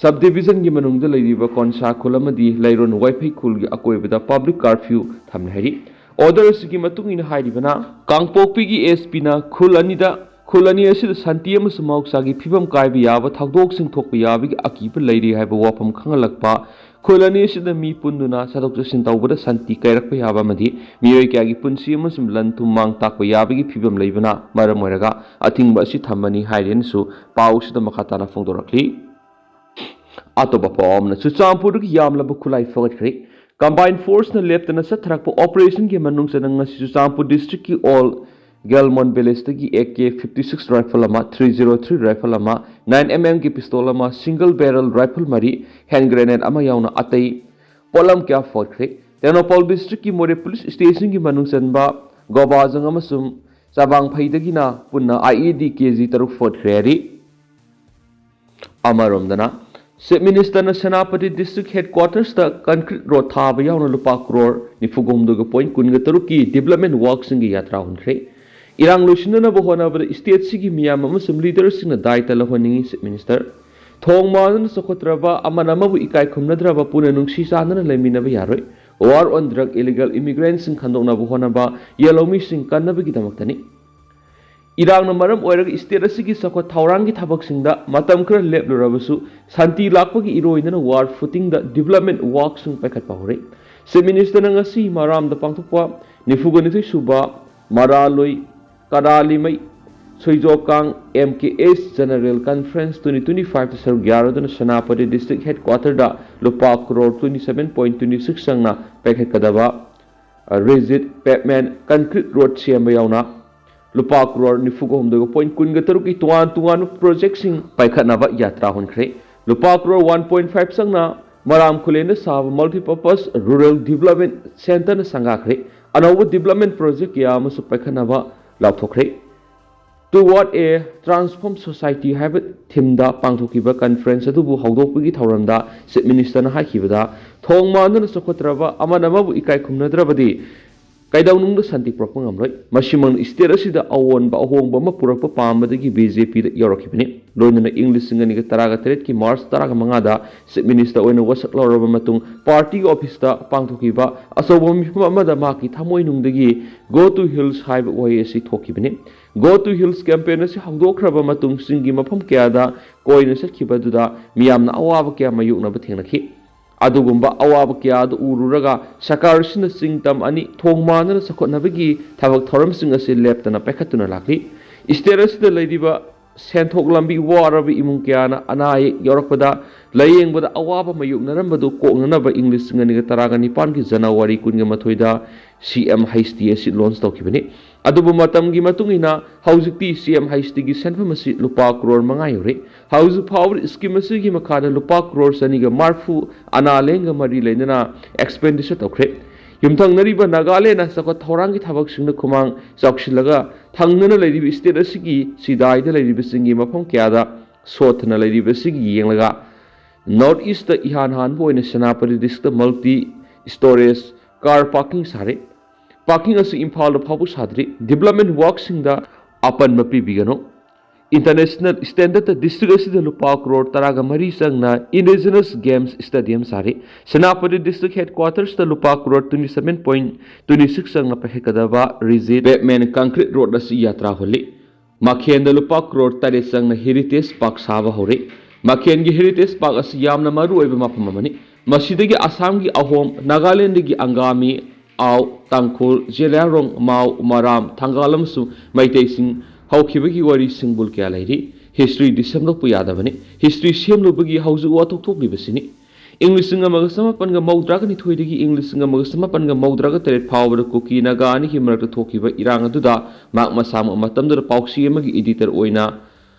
ꯁꯕ ꯗꯤꯕꯤꯖꯟꯒꯤ ꯃꯅꯨꯡꯗ ꯂꯩꯔꯤꯕ ꯀꯣꯟꯁꯥ ꯈꯨꯜ ꯑꯃꯗꯤ ꯂꯩꯔꯣꯟ ꯋꯥꯏꯐꯩ ꯈꯨꯜꯒꯤ ꯑꯀꯣꯏꯕꯗ ꯄꯕ꯭ꯂꯤꯛ ꯀꯥꯔꯐ꯭ꯌꯨ ꯊꯝꯂꯦ ꯍꯥꯏꯔꯤ꯫ ꯑꯣꯔꯗꯔ ꯑꯁꯤꯒꯤ ꯃꯇꯨꯡ ꯏꯟꯅ ꯍꯥꯏꯔꯤꯕꯅ, ꯀꯥꯡꯄꯣꯛꯄꯤꯒꯤ ꯑꯦꯁ ꯄꯤꯅ ꯈꯨꯜ ꯑꯅꯤꯗ, ꯈꯨꯜ ꯑꯅꯤ ꯑꯁꯤꯗ ꯁꯥꯟꯇꯤ ꯑꯃꯁꯨꯡ ꯃꯍꯧꯁꯥꯒꯤ ꯐꯤꯕꯝ ꯀꯥꯏꯕ ꯌꯥꯕ ꯊꯧꯗꯣꯛꯁꯤꯡ ꯊꯣꯛꯄ ꯌꯥꯕꯒꯤ ꯑꯀꯤꯕ ꯂꯩꯔꯤ ꯍꯥꯏꯕ ꯋꯥꯐꯝ ꯈꯪꯍꯜꯂꯛꯄ, ꯈꯨꯜ ꯑꯅꯤ ꯑꯁꯤꯗ ꯃꯤ ꯄꯨꯟꯗꯨꯅ ꯆꯠꯊꯣꯛ ꯆꯠꯁꯤꯟ ꯇꯧꯕꯗ ꯁꯥꯟꯇꯤ ꯀꯥꯏꯔꯛꯄ ꯌꯥꯕ ꯑꯃꯗꯤ ꯃꯤꯑꯣꯏ ꯀꯌꯥꯒꯤ ꯄꯨꯟꯁꯤ ꯑꯃꯁꯨꯡ ꯂꯟ ꯊꯨꯝ ꯃꯥꯡ ꯇꯥꯛꯄ ꯌꯥꯕꯒꯤ ꯐꯤꯕꯝ ꯂꯩꯕꯅ ꯃꯔꯝ ꯑꯣꯏꯔꯒ ꯑꯊꯤꯡꯕ ꯑꯁꯤ ꯊꯝꯕꯅꯤ ꯍꯥꯏꯔꯦꯅꯁꯨ ꯄꯥꯎ ꯑꯁꯤꯗ ꯃꯈꯥ ꯇꯥꯅ ꯐꯣꯡꯗꯣꯔꯛꯂꯤ꯫ ꯑꯇꯣꯞꯄ ꯄꯥꯎ ꯑꯃꯅ, ꯆꯨꯔꯆꯥꯟꯄꯨꯔꯗꯒꯤ ꯌꯥꯝꯂꯕ ꯈꯨꯠꯂꯥꯏ ꯐꯒꯠꯈ꯭ꯔꯦ꯫ ꯀꯝꯕꯥꯏꯟ ꯐꯣꯔꯁꯅ ꯂꯦꯞꯇꯅ ꯆꯠꯊꯔꯛꯄ ꯑꯣꯄꯔꯦꯁꯟꯒꯤ ꯃꯅꯨꯡ ꯆꯟꯅ ꯉꯁꯤ ꯆꯨꯔꯆꯥꯟꯄꯨꯔ ꯗꯤꯁꯇ꯭ꯔꯤꯛꯀꯤ ꯑꯣꯜ ꯒꯦꯜꯃꯣꯟ ꯚꯤꯂꯦꯖꯇꯒꯤ A K fifty six rifle ꯑꯃ, ꯊ꯭ꯔꯤ ꯖꯤꯔꯣ ꯊ꯭ꯔꯤ ꯔꯥꯏꯐꯜ ꯑꯃ, ꯅꯥꯏꯟ ꯑꯦꯝ ꯑꯦꯝꯒꯤ ꯄꯤꯁꯇꯣꯜ ꯑꯃ, ꯁꯤꯡꯒꯜ ꯕꯦꯔꯦꯜ ꯔꯥꯏꯐꯜ ꯃꯔꯤ, ꯍꯦꯟ ꯒ꯭ꯔꯦꯅꯦꯗ ꯑꯃ ꯌꯥꯎꯅ ꯑꯇꯩ ꯄꯣꯠꯂꯝ ꯀꯌꯥ ꯐꯒꯠꯈ꯭ꯔꯦ꯫ ꯇꯦꯡꯅꯧꯄꯜ ꯗꯤꯁꯇ꯭ꯔꯤꯛꯀꯤ ꯃꯣꯔꯦ ꯄꯨꯂꯤꯁ ꯁ꯭ꯇꯦꯁꯟꯒꯤ ꯃꯅꯨꯡ ꯆꯟꯕ ꯒꯣꯕꯥꯖꯪ ꯑꯃꯁꯨꯡ ꯆꯕꯥꯡꯐꯩꯗꯒꯤꯅ ꯄꯨꯟꯅ ꯑꯥꯏ ꯏ ꯗꯤ ꯀꯦ ꯖꯤ ꯇꯔꯨꯛ ꯐꯒꯠꯈ꯭ꯔꯦ ꯍꯥꯏꯔꯤ꯫ ꯑꯃꯔꯣꯝꯗꯅ, chief ꯃꯤꯅꯤꯁꯇꯔꯅ Senapati district ꯍꯦꯗꯀ꯭ꯋꯥꯇꯔꯁꯇ concrete road ꯊꯥꯕ ꯌꯥꯎꯅ ꯂꯨꯄꯥ ꯀ꯭ꯔꯣꯔ ꯅꯤꯐꯨ ꯍꯨꯝꯗꯣꯏꯒ ꯄꯣꯏꯟ ꯀꯨꯟꯒ ꯇꯔꯨꯛꯀꯤ ꯗꯤꯕꯂꯞꯃꯦꯟ ꯋꯥꯔꯛꯁꯤꯡꯒꯤ ꯌꯥꯇ꯭ꯔꯥ ꯍꯨꯟꯈ꯭ꯔꯦ꯫ ꯏꯔꯥꯡ ꯂꯣꯏꯁꯤꯟꯅꯅꯕ ꯍꯣꯠꯅꯕꯗ ꯁ꯭ꯇꯦꯠꯁꯤꯒꯤ ꯃꯤꯌꯥꯝ ꯑꯃꯁꯨꯡ ꯂꯤꯗꯔꯁꯤꯡꯅ ꯗꯥꯏꯇ ꯂꯧꯍꯟꯅꯤꯡꯏ, ꯆꯤꯐ ꯃꯤꯅꯤꯁꯇꯔ꯫ ꯊꯣꯡ ꯃꯥꯟꯗꯨꯅ ꯆꯥꯎꯈꯠꯇ꯭ꯔꯕ, ꯑꯃꯅ ꯑꯃꯕꯨ ꯏꯀꯥꯏ ꯈꯨꯝꯅꯗ꯭ꯔꯕ, ꯄꯨꯟꯅ ꯅꯨꯡꯁꯤ ꯆꯥꯟꯅꯅ ꯂꯩꯃꯤꯟꯅꯕ ꯌꯥꯔꯣꯏ꯫ War on drug, illegal immigrantꯁꯤꯡ ꯈꯟꯗꯣꯛꯅꯕ ꯍꯣꯠꯅꯕ, ꯌꯦꯜꯍꯧꯃꯤꯁꯤꯡ ꯀꯟꯅꯕꯒꯤꯗꯃꯛꯇꯅꯤ꯫ ꯏꯔꯥꯡꯅ ꯃꯔꯝ ꯑꯣꯏꯔꯒ state ꯑꯁꯤꯒꯤ ꯆꯥꯎꯈꯠ ꯊꯧꯔꯥꯡꯒꯤ ꯊꯕꯛꯁꯤꯡꯗ ꯃꯇꯝ ꯈꯔ ꯂꯦꯞꯂꯨꯔꯕꯁꯨ, ꯁꯥꯟꯇꯤ ꯂꯥꯛꯄꯒꯤ ꯏꯔꯣꯏꯅꯅ war footingꯗ development workꯁꯤꯡ ꯄꯥꯏꯈꯠꯄ ꯍꯧꯔꯦ꯫ Chief Ministerꯅ ꯉꯁꯤ ꯃꯔꯥꯝꯗ ꯄꯥꯡꯊꯣꯛꯄ ꯅꯤꯐꯨꯒ ꯅꯤꯊꯣꯏ ꯁꯨꯕ ꯃꯔꯥꯂꯣꯏ ꯀꯔꯥꯂꯤꯃꯩ ꯁꯣꯏꯖꯣꯀꯥꯡ M K S General Conference twenty twenty fiveꯇ ꯁꯔꯨꯛ ꯌꯥꯔꯗꯨꯅ ꯁꯦꯅꯥꯄꯇꯤ district headquarterꯗ ꯂꯨꯄꯥ crore twenty seven point twenty six ꯆꯪꯅ ꯄꯥꯏꯈꯠꯀꯗꯕ ꯔꯤꯖꯤꯠ ꯄꯦꯞꯃꯦꯟ ꯀꯟꯀ꯭ꯔꯤꯠ ꯔꯣꯗ ꯁꯦꯝꯕ ꯌꯥꯎꯅ ꯂꯨꯄꯥ crore ꯅꯤꯐꯨꯒ ꯍꯨꯝꯗꯣꯏꯒ point ꯀꯨꯟꯒ ꯇꯔꯨꯛꯀꯤ ꯇꯣꯉꯥꯟ ꯇꯣꯉꯥꯟꯕ ꯄ꯭ꯔꯣꯖꯦꯛꯁꯤꯡ ꯄꯥꯏꯈꯠꯅꯕ ꯌꯥꯇ꯭ꯔꯥ ꯍꯣꯟꯈ꯭ꯔꯦ꯫ ꯂꯨꯄꯥ crore one point five ꯆꯪꯅ ꯃꯔꯥꯝ ꯈꯨꯂꯦꯟꯗ ꯁꯥꯕ multipurpose rural development centreꯅ ꯁꯪꯒꯥꯈ꯭ꯔꯦ꯫ ꯑꯅꯧꯕ development project ꯀꯌꯥ ꯑꯃꯁꯨ ꯄꯥꯏꯈꯠꯅꯕ ꯂꯥꯎꯊꯣꯛꯈ꯭ꯔꯦ꯫ Toward a Transformed Society ꯍꯥꯏꯕ themeꯗ ꯄꯥꯡꯊꯣꯛꯈꯤꯕ conference ꯑꯗꯨꯕꯨ ꯍꯧꯗꯣꯛꯄꯒꯤ ꯊꯧꯔꯝꯗ Chief Ministerꯅ ꯍꯥꯏꯈꯤꯕꯗ, ꯊꯣꯡ ꯃꯥꯟꯗꯨꯅ ꯆꯥꯎꯈꯠꯇ꯭ꯔꯕ, ꯑꯃꯅ ꯑꯃꯕꯨ ꯏꯀꯥꯏ ꯈꯨꯝꯅꯗ꯭ꯔꯕꯗꯤ ꯀꯩꯗꯧꯅꯨꯡꯗ ꯁꯥꯟꯇꯤ ꯄꯨꯔꯛꯄ ꯉꯝꯂꯣꯏ꯫ ꯃꯁꯤꯃꯛꯅ state ꯑꯁꯤꯗ ꯑꯑꯣꯟꯕ ꯑꯍꯣꯡꯕ ꯑꯃ ꯄꯨꯔꯛꯄ ꯄꯥꯝꯕꯗꯒꯤ BJPꯗ ꯌꯥꯎꯔꯛꯈꯤꯕꯅꯤ꯫ ꯂꯣꯏꯅꯅ ꯏꯪ ꯂꯤꯁꯤꯡ ꯑꯅꯤꯒ ꯇꯔꯥꯒ ꯇꯔꯦꯠꯀꯤ March ꯇꯔꯥꯒ ꯃꯉꯥꯗ Chief Minister ꯑꯣꯏꯅ ꯋꯥꯁꯛ ꯂꯧꯔꯕ ꯃꯇꯨꯡ partyꯒꯤ officeꯇ ꯄꯥꯡꯊꯣꯛꯈꯤꯕ ꯑꯆꯧꯕ ꯃꯤꯐꯝ ꯑꯃꯗ ꯃꯍꯥꯛꯀꯤ ꯊꯃꯣꯏꯅꯨꯡꯗꯒꯤ "Go to Hills" ꯍꯥꯏꯕ ꯋꯥꯍꯩ ꯑꯁꯤ ꯊꯣꯛꯈꯤꯕꯅꯤ꯫ "Go to Hills" campaign ꯑꯁꯤ ꯍꯧꯗꯣꯛꯈ꯭ꯔꯕ ꯃꯇꯨꯡ ꯆꯤꯡꯒꯤ ꯃꯐꯝ ꯀꯌꯥꯗ ꯀꯣꯏꯅ ꯆꯠꯈꯤꯕ ꯑꯗꯨꯗ ꯃꯤꯌꯥꯝꯅ ꯑꯋꯥꯕ ꯀꯌꯥ ꯃꯥꯌꯣꯛꯅꯕ ꯊꯦꯡꯅꯈꯤ꯫ ꯑꯗꯨꯒꯨꯝꯕ ꯑꯋꯥꯕ ꯀꯌꯥ ꯑꯗꯨ ꯎꯔꯨꯔꯒ ꯁꯔꯀꯥꯔ ꯑꯁꯤꯅ ꯆꯤꯡ ꯇꯝ ꯑꯅꯤ ꯊꯣꯡ ꯃꯥꯟꯗꯅ ꯆꯥꯎꯈꯠꯅꯕꯒꯤ ꯊꯕꯛ ꯊꯧꯔꯝꯁꯤꯡ ꯑꯁꯤ ꯂꯦꯞꯇꯅ ꯄꯥꯏꯈꯠꯇꯨꯅ ꯂꯥꯛꯂꯤ꯫ State ꯑꯁꯤꯗ ꯂꯩꯔꯤꯕ ꯁꯦꯟꯊꯣꯛ ꯂꯝꯕꯤ ꯋꯥꯔꯕ ꯏꯃꯨꯡ ꯀꯌꯥꯅ ꯑꯅꯥ ꯑꯌꯦꯛ ꯌꯥꯎꯔꯛꯄꯗ ꯂꯥꯌꯦꯡꯕꯗ ꯑꯋꯥꯕ ꯃꯥꯌꯣꯛꯅꯔꯝꯕꯗꯨ ꯀꯣꯛꯅꯅꯕ ꯏꯪ ꯂꯤꯁꯤꯡ ꯑꯅꯤꯒ ꯇꯔꯥꯒ ꯅꯤꯄꯥꯟꯒꯤ January ꯀꯨꯟꯒ ꯃꯥꯊꯣꯏꯗ CMHT ꯑꯁꯤ launch ꯇꯧꯈꯤꯕꯅꯤ꯫ ꯑꯗꯨꯕꯨ ꯃꯇꯝꯒꯤ ꯃꯇꯨꯡ ꯏꯟꯅ ꯍꯧꯖꯤꯛꯇꯤ CMHTꯒꯤ ꯁꯦꯟꯐꯝ ꯑꯁꯤ ꯂꯨꯄꯥ crore ꯃꯉꯥ ꯌꯧꯔꯦ꯫ ꯍꯧꯖꯤꯛ ꯐꯥꯎꯕꯗ scheme ꯑꯁꯤꯒꯤ ꯃꯈꯥꯗ ꯂꯨꯄꯥ crore ꯆꯅꯤꯒ ꯃꯔꯤꯐꯨ ꯑꯅꯥ ꯂꯥꯌꯦꯡꯒ ꯃꯔꯤ ꯂꯩꯅꯅ expenditure ꯇꯧꯈ꯭ꯔꯦ꯫ ꯌꯨꯝꯊꯪꯅꯔꯤꯕ ꯅꯥꯒꯥꯂꯦꯟꯗ ꯆꯥꯎꯈꯠ ꯊꯧꯔꯥꯡꯒꯤ ꯊꯕꯛꯁꯤꯡꯗ ꯈꯨꯃꯥꯡ ꯆꯥꯎꯁꯤꯜꯂꯒ ꯊꯪꯅꯅ ꯂꯩꯔꯤꯕ state ꯑꯁꯤꯒꯤ ꯆꯤꯗꯥꯏꯗ ꯂꯩꯔꯤꯕꯁꯤꯡꯒꯤ ꯃꯐꯝ ꯀꯌꯥꯗ ꯁꯣꯠꯊꯅ ꯂꯩꯔꯤꯕꯁꯤꯒꯤ ꯌꯦꯡꯂꯒ North Eastꯇ ꯏꯍꯥꯟ ꯍꯥꯟꯕ ꯑꯣꯏꯅ Senapati districtꯇ multi storage car parking ꯁꯥꯔꯦ꯫ Parking ꯑꯁꯤ ꯏꯝꯐꯥꯜꯗ ꯐꯥꯎꯕ ꯁꯥꯗ꯭ꯔꯤ꯫ Development workꯁꯤꯡꯗ ꯑꯄꯟꯕ ꯄꯤꯕꯤꯒꯅꯨ꯫ International standardꯇ district ꯑꯁꯤꯗ ꯂꯨꯄꯥ crore ꯇꯔꯥꯒ ꯃꯔꯤ ꯆꯪꯅ Indigenous Games Stadium ꯁꯥꯔꯤ꯫ ꯁꯦꯅꯥꯄꯇꯤ district headquartersꯇ ꯂꯨꯄꯥ crore twenty seven point twenty six ꯆꯪꯅ ꯄꯥꯏꯈꯠꯀꯗꯕ ꯔꯤꯖꯤꯠ ꯄꯦꯞꯃꯦꯟ ꯀꯪꯀ꯭ꯔꯤꯠ ꯔꯣꯗ ꯑꯁꯤ ꯌꯥꯇ꯭ꯔꯥ ꯍꯨꯜꯂꯤ꯫ ꯃꯈꯦꯟꯗ ꯂꯨꯄꯥ ꯀ꯭ꯔꯣꯔ ꯇꯔꯦꯠ ꯆꯪꯅ ꯍꯦꯔꯤꯇꯦꯖ ꯄꯥꯔꯛ ꯁꯥꯕ ꯍꯧꯔꯦ꯫ ꯃꯈꯦꯟꯒꯤ ꯍꯦꯔꯤꯇꯦꯖ ꯄꯥꯔꯛ ꯑꯁꯤ ꯌꯥꯝꯅ ꯃꯔꯨ ꯑꯣꯏꯕ ꯃꯐꯝ ꯑꯃꯅꯤ꯫ ꯃꯁꯤꯗꯒꯤ ꯑꯁꯥꯝꯒꯤ ꯑꯍꯣꯝ, ꯅꯥꯒꯥꯂꯦꯟꯗꯒꯤ ꯑꯪꯒꯥꯃꯤ, ꯑꯥꯎ, ꯇꯥꯡꯈꯨꯜ, ꯖꯦꯂꯤꯌꯥꯡꯔꯣꯡ, ꯃꯥꯎ, ꯃꯔꯥꯝ, ꯊꯪꯒꯥꯜ ꯑꯃꯁꯨꯡ ꯃꯩꯇꯩꯁꯤꯡ ꯍꯧꯈꯤꯕꯒꯤ ꯋꯥꯔꯤ ꯁꯤꯡꯕꯨꯜ ꯀꯌꯥ ꯂꯩꯔꯤ꯫ ꯍꯤꯁꯇ꯭ꯔꯤꯗꯤ ꯁꯦꯝꯗꯣꯛꯄ ꯌꯥꯗꯕꯅꯤ꯫ ꯍꯤꯁꯇ꯭ꯔꯤ ꯁꯦꯝꯂꯨꯕꯒꯤ ꯍꯧꯖꯤꯛ ꯋꯥꯊꯣꯛ ꯊꯣꯛꯂꯤꯕꯁꯤꯅꯤ꯫ ꯏꯪ ꯂꯤꯁꯤꯡ ꯑꯃꯒ ꯆꯃꯥꯄꯟꯒ ꯃꯧꯗ꯭ꯔꯥꯒ ꯅꯤꯊꯣꯏꯗꯒꯤ ꯏꯪ ꯂꯤꯁꯤꯡ ꯑꯃꯒ ꯆꯃꯥꯄꯟꯒ ꯃꯧꯗ꯭ꯔꯥꯒ ꯇꯔꯦꯠ ꯐꯥꯎꯕꯗ ꯀꯨꯀꯤ ꯅꯥꯒꯥ ꯑꯅꯤꯒꯤ ꯃꯔꯛꯇ ꯊꯣꯛꯈꯤꯕ ꯏꯔꯥꯡ ꯑꯗꯨꯗ ꯃꯍꯥꯛ ꯃꯁꯥꯃꯛ ꯃꯇꯝꯗꯨꯗ ꯄꯥꯎꯆꯦ ꯑꯃꯒꯤ editor ꯑꯣꯏꯅ,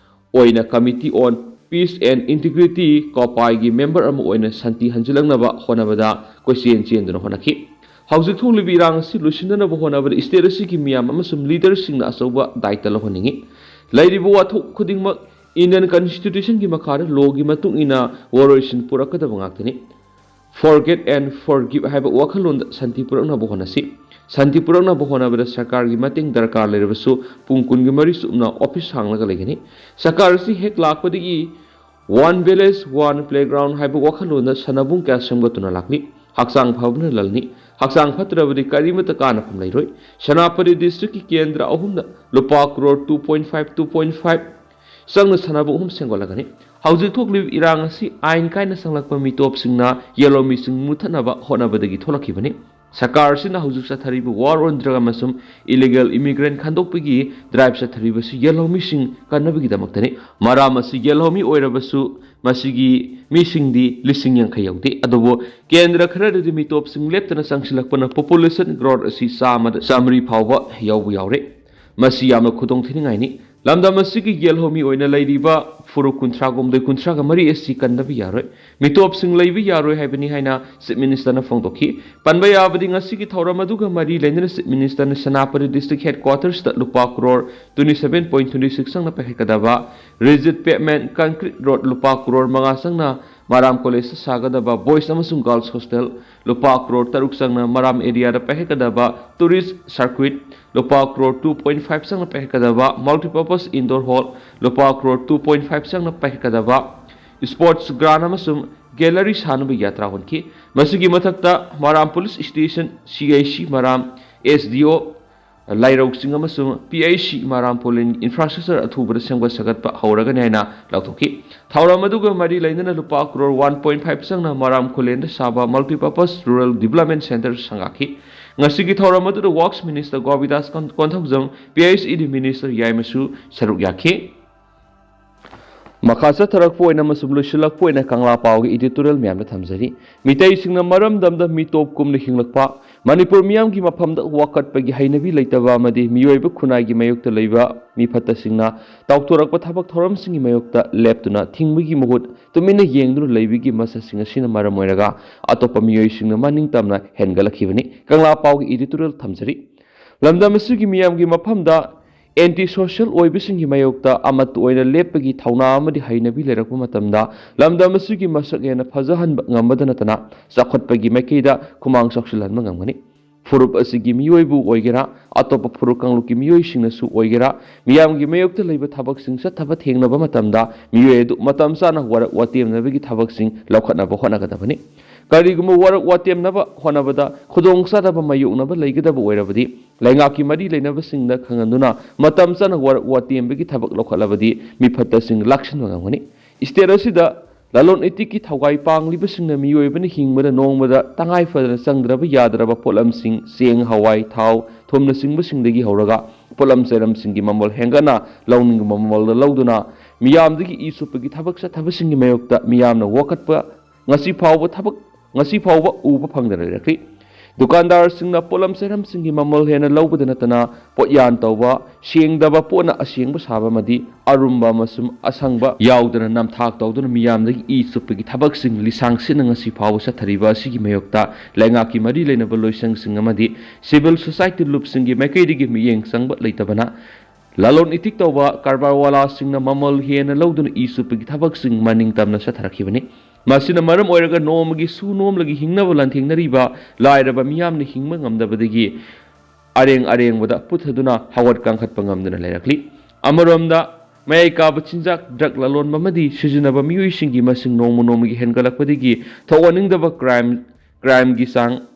ꯑꯣꯏꯅ Committee on Peace and Integrity, ꯀꯣꯄꯥꯏꯒꯤ member ꯑꯃ ꯑꯣꯏꯅ ꯁꯥꯟꯇꯤ ꯍꯟꯖꯤꯜꯂꯛꯅꯕ ꯍꯣꯠꯅꯕꯗ ꯀꯣꯏꯆꯦꯟ ꯆꯦꯟꯗꯨꯅ ꯍꯣꯠꯅꯈꯤ꯫ ꯍꯧꯖꯤꯛ ꯊꯣꯛꯂꯤꯕ ꯏꯔꯥꯡ ꯑꯁꯤ ꯂꯣꯏꯁꯤꯟꯅꯅꯕ ꯍꯣꯠꯅꯕꯗ state ꯑꯁꯤꯒꯤ ꯃꯤꯌꯥꯝ ꯑꯃꯁꯨꯡ leaderꯁꯤꯡꯅ ꯑꯆꯧꯕ ꯗꯥꯏꯇ ꯂꯧꯍꯟꯅꯤꯡꯏ꯫ ꯂꯩꯔꯤꯕ ꯋꯥꯊꯣꯛ ꯈꯨꯗꯤꯡꯃꯛ Indian Constitutionꯒꯤ ꯃꯈꯥꯗ, lawꯒꯤ ꯃꯇꯨꯡ ꯏꯟꯅ ꯋꯥꯔꯣꯏꯁꯤꯟ ꯄꯨꯔꯛꯀꯗꯕ ꯉꯥꯛꯇꯅꯤ꯫ Forget and forgive ꯍꯥꯏꯕ ꯋꯥꯈꯜꯂꯣꯟꯗ ꯁꯥꯟꯇꯤ ꯄꯨꯔꯛꯅꯕ ꯍꯣꯠꯅꯁꯤ꯫ ꯁꯥꯟꯇꯤ ꯄꯨꯔꯛꯅꯕ ꯍꯣꯠꯅꯕꯗ ꯁꯔꯀꯥꯔꯒꯤ ꯃꯇꯦꯡ ꯗꯔꯀꯥꯔ ꯂꯩꯔꯕꯁꯨ ꯄꯨꯡ ꯀꯨꯟꯒ ꯃꯔꯤ ꯆꯨꯞꯅ office ꯍꯥꯡꯂꯒ ꯂꯩꯒꯅꯤ꯫ ꯁꯔꯀꯥꯔ ꯑꯁꯤ ꯍꯦꯛ ꯂꯥꯛꯄꯗꯒꯤ One Village One Playground ꯍꯥꯏꯕ ꯋꯥꯈꯜꯂꯣꯟꯗ ꯁꯥꯟꯅꯕꯨꯡ ꯀꯌꯥ ꯁꯦꯝꯒꯠꯇꯨꯅ ꯂꯥꯛꯂꯤ꯫ ꯍꯛꯆꯥꯡ ꯐꯕꯅ ꯂꯟꯅꯤ꯫ ꯍꯛꯆꯥꯡ ꯐꯠꯇ꯭ꯔꯕꯗꯤ ꯀꯔꯤꯃꯠꯇ ꯀꯥꯟꯅꯐꯝ ꯂꯩꯔꯣꯏ꯫ ꯁꯦꯅꯥꯄꯇꯤ districtꯀꯤ ꯀꯦꯟꯗ꯭ꯔ ꯑꯍꯨꯝꯗ ꯂꯨꯄꯥ crore two point five, two point five ꯆꯪꯅ ꯁꯥꯟꯅꯕꯨꯡ ꯑꯍꯨꯝ ꯁꯦꯝꯒꯠꯂꯒꯅꯤ꯫ ꯍꯧꯖꯤꯛ ꯊꯣꯛꯂꯤꯕ ꯏꯔꯥꯡ ꯑꯁꯤ ꯑꯥꯏꯟ ꯀꯥꯏꯅ ꯆꯪꯂꯛꯄ ꯃꯤꯇꯣꯞꯁꯤꯡꯅ ꯌꯦꯜꯍꯧꯃꯤꯁꯤꯡ ꯃꯨꯊꯠꯅꯕ ꯍꯣꯠꯅꯕꯗꯒꯤ ꯊꯣꯛꯂꯛꯈꯤꯕꯅꯤ꯫ ꯁꯔꯀꯥꯔ ꯑꯁꯤꯅ ꯍꯧꯖꯤꯛ ꯆꯠꯊꯔꯤꯕ war on drug ꯑꯃꯁꯨꯡ illegal immigrant ꯈꯟꯗꯣꯛꯄꯒꯤ drive ꯆꯠꯊꯔꯤꯕꯁꯤ ꯌꯦꯜꯍꯧꯃꯤꯁꯤꯡ ꯀꯟꯅꯕꯒꯤꯗꯃꯛꯇꯅꯤ꯫ ꯃꯔꯥꯝ ꯑꯁꯤ ꯌꯦꯜꯍꯧꯃꯤ ꯑꯣꯏꯔꯕꯁꯨ ꯃꯁꯤꯒꯤ ꯃꯤꯁꯤꯡꯗꯤ ꯂꯤꯁꯤꯡ ꯌꯥꯡꯈꯩ ꯌꯧꯗꯦ꯫ ꯑꯗꯨꯕꯨ ꯀꯦꯟꯗ꯭ꯔ ꯈꯔꯗꯗꯤ ꯃꯤꯇꯣꯞꯁꯤꯡ ꯂꯦꯞꯇꯅ ꯆꯪꯁꯤꯜꯂꯛꯄꯅ population growth ꯑꯁꯤ ꯆꯥꯝꯃꯗ ꯆꯥꯃꯔꯤ ꯐꯥꯎꯕ ꯌꯧꯕ ꯌꯥꯎꯔꯦ꯫ ꯃꯁꯤ ꯌꯥꯝꯅ ꯈꯨꯗꯣꯡꯊꯤꯅꯤꯡꯉꯥꯏꯅꯤ꯫ ꯂꯝꯗꯝ ꯑꯁꯤꯒꯤ ꯌꯦꯜꯍꯧꯃꯤ ꯑꯣꯏꯅ ꯂꯩꯔꯤꯕ ꯐꯨꯔꯨꯞ ꯀꯨꯟꯊ꯭ꯔꯥꯒ ꯍꯨꯝꯗꯣꯏ, ꯀꯨꯟꯊ꯭ꯔꯥꯒ ꯃꯔꯤ ꯑꯁꯤ ꯀꯟꯗꯕ ꯌꯥꯔꯣꯏ꯫ ꯃꯤꯇꯣꯞꯁꯤꯡ ꯂꯩꯕ ꯌꯥꯔꯣꯏ ꯍꯥꯏꯕꯅꯤ ꯍꯥꯏꯅ Chief Ministerꯅ ꯐꯣꯡꯗꯣꯛꯈꯤ꯫ ꯄꯟꯕ ꯌꯥꯕꯗꯤ ꯉꯁꯤꯒꯤ ꯊꯧꯔꯝ ꯑꯗꯨꯒ ꯃꯔꯤ ꯂꯩꯅꯅ Chief Ministerꯅ ꯁꯦꯅꯥꯄꯇꯤ district headquartersꯇ ꯂꯨꯄꯥ crore twenty seven point twenty six ꯆꯪꯅ ꯄꯥꯏꯈꯠꯀꯗꯕ rigid pavement concrete road ꯂꯨꯄꯥ ꯀ꯭ꯔꯣꯔ ꯃꯉꯥ ꯆꯪꯅ ꯃꯔꯥꯝ collegeꯇ ꯁꯥꯒꯗꯕ boys ꯑꯃꯁꯨꯡ girls hostel ꯂꯨꯄꯥ ꯀ꯭ꯔꯣꯔ ꯇꯔꯨꯛ ꯆꯪꯅ ꯃꯔꯥꯝ areaꯗ ꯄꯥꯏꯈꯠꯀꯗꯕ tourist circuit ꯂꯨꯄꯥ ꯀ꯭ꯔꯣꯔ two point five ꯆꯪꯅ ꯄꯥꯏꯈꯠꯀꯗꯕ multipurpose indoor hall ꯂꯨꯄꯥ ꯀ꯭ꯔꯣꯔ two point five ꯆꯪꯅ ꯄꯥꯏꯈꯠꯀꯗꯕ sports ground ꯑꯃꯁꯨꯡ gallery ꯁꯥꯅꯕ ꯌꯥꯇ꯭ꯔꯥ ꯍꯣꯟꯈꯤ꯫ ꯃꯁꯤꯒꯤ ꯃꯊꯛꯇ ꯃꯔꯥꯝ police station, CIC ꯃꯔꯥꯝ, SDO ꯂꯥꯏꯔꯧꯁꯤꯡ ꯑꯃꯁꯨꯡ ꯄꯤ ꯑꯩꯆ ꯁꯤ ꯃꯔꯥꯝ ꯈꯨꯂꯦꯟ ꯏꯟꯐ꯭ꯔꯥꯁ꯭ꯇ꯭ꯔꯛꯆꯔ ꯑꯊꯨꯕꯗ ꯁꯦꯝꯒꯠ ꯁꯥꯒꯠꯄ ꯍꯧꯔꯒꯅꯤ ꯍꯥꯏꯅ ꯂꯥꯎꯊꯣꯛꯈꯤ꯫ ꯊꯧꯔꯝ ꯑꯗꯨꯒ ꯃꯔꯤ ꯂꯩꯅꯅ ꯂꯨꯄꯥ ꯀ꯭ꯔꯣꯔ ꯋꯥꯟ ꯄꯣꯏꯟ ꯐꯥꯏꯚ ꯆꯪꯅ ꯃꯔꯥꯝ ꯈꯨꯂꯦꯟꯗ ꯁꯥꯕ ꯃꯜꯇꯤꯄꯔꯄꯁ ꯔꯨꯔꯦꯜ ꯗꯤꯕꯂꯞꯃꯦꯟ ꯁꯦꯟꯇꯔ ꯁꯪꯒꯥꯈꯤ꯫ ꯉꯁꯤꯒꯤ ꯊꯧꯔꯝ ꯑꯗꯨꯗ ꯋꯥꯔꯛꯁ ꯃꯤꯅꯤꯁꯇꯔ ꯒꯣꯕꯤꯟꯗꯥꯁ ꯀꯣꯟ-, ꯀꯣꯟꯊꯧꯖꯝ, ꯄꯤ ꯑꯩꯆ ꯏ ꯗꯤ ꯃꯤꯅꯤꯁꯇꯔ ꯌꯥꯏꯃꯁꯨ ꯁꯔꯨꯛ ꯌꯥꯈꯤ꯫ ꯃꯈꯥ ꯆꯠꯊꯔꯛꯄ ꯑꯣꯏꯅ ꯑꯃꯁꯨꯡ ꯂꯣꯏꯁꯤꯜꯂꯛꯄ ꯑꯣꯏꯅ ꯀꯪꯂꯥ ꯄꯥꯎꯒꯤ ꯏꯗꯤꯇꯣꯔꯤꯌꯦꯜ ꯃꯌꯥꯝꯗ ꯊꯝꯖꯔꯤ꯫ ꯃꯤꯇꯩꯁꯤꯡꯅ ꯃꯔꯝꯗꯝꯗ ꯃꯤꯇꯣꯞ ꯀꯨꯝꯅ ꯍꯤꯡꯂꯛꯄ, ꯃꯅꯤꯄꯨꯔ ꯃꯤꯌꯥꯝꯒꯤ ꯃꯐꯝꯗ ꯋꯥꯀꯠꯄꯒꯤ ꯍꯩꯅꯕꯤ ꯂꯩꯇꯕ ꯑꯃꯗꯤ ꯃꯤꯑꯣꯏꯕ ꯈꯨꯟꯅꯥꯏꯒꯤ ꯃꯥꯌꯣꯛꯇ ꯂꯩꯕ ꯃꯤꯐꯠꯇꯁꯤꯡꯅ ꯇꯧꯊꯣꯔꯛꯄ ꯊꯕꯛ ꯊꯧꯔꯝꯁꯤꯡꯒꯤ ꯃꯥꯌꯣꯛꯇ ꯂꯦꯞꯇꯨꯅ ꯊꯤꯡꯕꯒꯤ ꯃꯍꯨꯠ ꯇꯨꯃꯤꯟꯅ ꯌꯦꯡꯗꯨꯅ ꯂꯩꯕꯒꯤ ꯃꯁꯛꯁꯤꯡ ꯑꯁꯤꯅ ꯃꯔꯝ ꯑꯣꯏꯔꯒ ꯑꯇꯣꯞꯄ ꯃꯤꯑꯣꯏꯁꯤꯡꯅ ꯃꯅꯤꯡ ꯇꯝꯅ ꯍꯦꯟꯒꯠꯂꯛꯈꯤꯕꯅꯤ꯫ ꯀꯪꯂꯥ ꯄꯥꯎꯒꯤ ꯏꯗꯤꯇꯣꯔꯤꯌꯦꯜ ꯊꯝꯖꯔꯤ꯫ ꯂꯝꯗꯝ ꯑꯁꯤꯒꯤ ꯃꯤꯌꯥꯝꯒꯤ ꯃꯐꯝꯗ ꯑꯦꯟꯇꯤ ꯁꯣꯁꯤꯌꯦꯜ ꯑꯣꯏꯕꯁꯤꯡꯒꯤ ꯃꯥꯌꯣꯛꯇ ꯑꯃꯠꯇ ꯑꯣꯏꯅ ꯂꯦꯞꯄꯒꯤ ꯊꯧꯅꯥ ꯑꯃꯗꯤ ꯍꯩꯅꯕꯤ ꯂꯩꯔꯛꯄ ꯃꯇꯝꯗ ꯂꯝꯗꯝ ꯑꯁꯤꯒꯤ ꯃꯁꯛ ꯍꯦꯟꯅ ꯐꯖꯍꯟꯕ ꯉꯝꯕꯗ ꯅꯠꯇꯅ ꯆꯥꯎꯈꯠꯄꯒꯤ ꯃꯥꯏꯀꯩꯗ ꯈꯨꯃꯥꯡ ꯆꯥꯎꯁꯤꯜꯍꯟꯕ ꯉꯝꯒꯅꯤ꯫ ꯐꯨꯔꯨꯞ ꯑꯁꯤꯒꯤ ꯃꯤꯑꯣꯏꯕꯨ ꯑꯣꯏꯒꯦꯔꯥ, ꯑꯇꯣꯞꯄ ꯐꯨꯔꯨꯞ ꯀꯥꯡꯂꯨꯞꯀꯤ ꯃꯤꯑꯣꯏꯁꯤꯡꯅꯁꯨ ꯑꯣꯏꯒꯦꯔꯥ, ꯃꯤꯌꯥꯝꯒꯤ ꯃꯥꯌꯣꯛꯇ ꯂꯩꯕ ꯊꯕꯛꯁꯤꯡ ꯆꯠꯊꯕ ꯊꯦꯡꯅꯕ ꯃꯇꯝꯗ ꯃꯤꯑꯣꯏ ꯑꯗꯨ ꯃꯇꯝ ꯆꯥꯅ ꯋꯥꯔꯛ ꯋꯥꯇꯦꯝꯅꯕꯒꯤ ꯊꯕꯛꯁꯤꯡ ꯂꯧꯈꯠꯅꯕ ꯍꯣꯠꯅꯒꯗꯕꯅꯤ꯫ ꯀꯔꯤꯒꯨꯝꯕ ꯋꯥꯔꯛ ꯋꯥꯇꯦꯝꯅꯕ ꯍꯣꯠꯅꯕꯗ ꯈꯨꯗꯣꯡꯆꯥꯗꯕ ꯃꯥꯌꯣꯛꯅꯕ ꯂꯩꯒꯗꯕ ꯑꯣꯏꯔꯕꯗꯤ, ꯂꯩꯉꯥꯛꯀꯤ ꯃꯔꯤ ꯂꯩꯅꯕꯁꯤꯡꯗ ꯈꯪꯍꯟꯗꯨꯅ ꯃꯇꯝ ꯆꯥꯅ ꯋꯥꯔꯛ ꯋꯥꯇꯦꯝꯕꯒꯤ ꯊꯕꯛ ꯂꯧꯈꯠꯂꯕꯗꯤ ꯃꯤꯐꯠꯇꯁꯤꯡ ꯂꯥꯛꯁꯤꯟꯕ ꯉꯝꯒꯅꯤ꯫ ꯁ꯭ꯇꯦꯠ ꯑꯁꯤꯗ ꯂꯂꯣꯟ ꯏꯇꯤꯛꯀꯤ ꯊꯧꯒꯥꯏ ꯄꯥꯡꯂꯤꯕꯁꯤꯡꯅ ꯃꯤꯑꯣꯏꯕꯅ ꯍꯤꯡꯕꯗ ꯅꯣꯡꯃꯗ ꯇꯉꯥꯏ ꯐꯗꯅ ꯆꯪꯗ꯭ꯔꯕ ꯌꯥꯗ꯭ꯔꯕ ꯄꯣꯠꯂꯝꯁꯤꯡ, ꯆꯦꯡ, ꯍꯋꯥꯏ, ꯊꯥꯎ, ꯊꯨꯝꯅꯆꯤꯡꯕꯁꯤꯡꯗꯒꯤ ꯍꯧꯔꯒ ꯄꯣꯠꯂꯝ ꯆꯩꯔꯝꯁꯤꯡꯒꯤ ꯃꯃꯜ ꯍꯦꯟꯒꯠꯅ ꯂꯧꯅꯤꯡꯕ ꯃꯃꯜꯗ ꯂꯧꯗꯨꯅ ꯃꯤꯌꯥꯝꯗꯒꯤ ꯏ ꯆꯨꯞꯄꯒꯤ ꯊꯕꯛ ꯆꯠꯊꯕꯁꯤꯡꯒꯤ ꯃꯥꯌꯣꯛꯇ ꯃꯤꯌꯥꯝꯅ ꯋꯥꯀꯠꯄ ꯉꯁꯤ ꯐꯥꯎꯕ ꯊꯕꯛ, ꯉꯁꯤ ꯐꯥꯎꯕ ꯎꯕ ꯐꯪꯗꯅ ꯂꯩꯔꯛꯂꯤ꯫ ꯗꯨꯀꯥꯟꯗꯥꯔꯁꯤꯡꯅ ꯄꯣꯠꯂꯝ ꯆꯩꯔꯝꯁꯤꯡꯒꯤ ꯃꯃꯜ ꯍꯦꯟꯅ ꯂꯧꯕꯗ ꯅꯠꯇꯅ ꯄꯣꯠꯌꯥꯟ ꯇꯧꯕ, ꯁꯦꯡꯗꯕ ꯄꯣꯠꯅ ꯑꯁꯦꯡꯕ ꯁꯥꯕ ꯑꯃꯗꯤ ꯑꯔꯨꯝꯕ ꯑꯃꯁꯨꯡ ꯑꯁꯪꯕ ꯌꯥꯎꯗꯅ ꯅꯝꯊꯥꯛ ꯇꯧꯗꯨꯅ ꯃꯤꯌꯥꯝꯗꯒꯤ ꯏ ꯆꯨꯞꯄꯒꯤ ꯊꯕꯛꯁꯤꯡ ꯂꯤꯁꯥꯡ ꯁꯤꯠꯅ ꯉꯁꯤ ꯐꯥꯎꯕ ꯆꯠꯊꯔꯤꯕ ꯑꯁꯤꯒꯤ ꯃꯥꯌꯣꯛꯇ ꯂꯩꯉꯥꯛꯀꯤ ꯃꯔꯤ ꯂꯩꯅꯕ ꯂꯣꯏꯁꯪꯁꯤꯡ ꯑꯃꯗꯤ ꯁꯤꯚꯤꯜ ꯁꯣꯁꯥꯏꯇꯤ ꯂꯨꯞꯁꯤꯡꯒꯤ ꯃꯥꯏꯀꯩꯗꯒꯤ ꯃꯤꯠꯌꯦꯡ ꯆꯪꯕ ꯂꯩꯇꯕꯅ ꯂꯂꯣꯟ ꯏꯇꯤꯛ ꯇꯧꯕ ꯀꯔꯕꯥꯔ ꯋꯥꯂꯥꯁꯤꯡꯅ ꯃꯃꯜ ꯍꯦꯟꯅ ꯂꯧꯗꯨꯅ ꯏ ꯆꯨꯞꯄꯒꯤ ꯊꯕꯛꯁꯤꯡ ꯃꯅꯤꯡ ꯇꯝꯅ ꯆꯠꯊꯔꯛꯈꯤꯕꯅꯤ꯫ ꯃꯁꯤꯅ ꯃꯔꯝ ꯑꯣꯏꯔꯒ ꯅꯣꯡꯃꯒꯤ ꯁꯨ ꯅꯣꯝꯂꯒ ꯍꯤꯡꯅꯕ ꯂꯥꯟꯊꯦꯡꯅꯔꯤꯕ ꯂꯥꯏꯔꯕ ꯃꯤꯌꯥꯝꯅ ꯍꯤꯡꯕ ꯉꯝꯗꯕꯗꯒꯤ ꯑꯔꯦꯡ ꯑꯔꯦꯡꯕꯗ ꯄꯨꯊꯗꯨꯅ ꯍꯧꯒꯠ ꯀꯥꯡꯈꯠꯄ ꯉꯝꯗꯅ ꯂꯩꯔꯛꯂꯤ꯫ ꯑꯃꯔꯣꯝꯗ ꯃꯌꯥꯏ ꯀꯥꯕ ꯆꯤꯟꯖꯥꯛ, ꯗ꯭ꯔꯒ ꯂꯂꯣꯟꯕ ꯑꯃꯗꯤ ꯁꯤꯖꯤꯟꯅꯕ ꯃꯤꯑꯣꯏꯁꯤꯡꯒꯤ ꯃꯁꯤꯡ ꯅꯣꯡꯃ ꯅꯣꯡꯃꯒꯤ ꯍꯦꯟꯒꯠꯂꯛꯄꯗꯒꯤ ꯊꯣꯛꯍꯟꯅꯤꯡꯗꯕ ꯀ꯭ꯔꯥꯏꯝ, ꯀ꯭ꯔꯥꯏꯝꯒꯤ ꯆꯥꯡ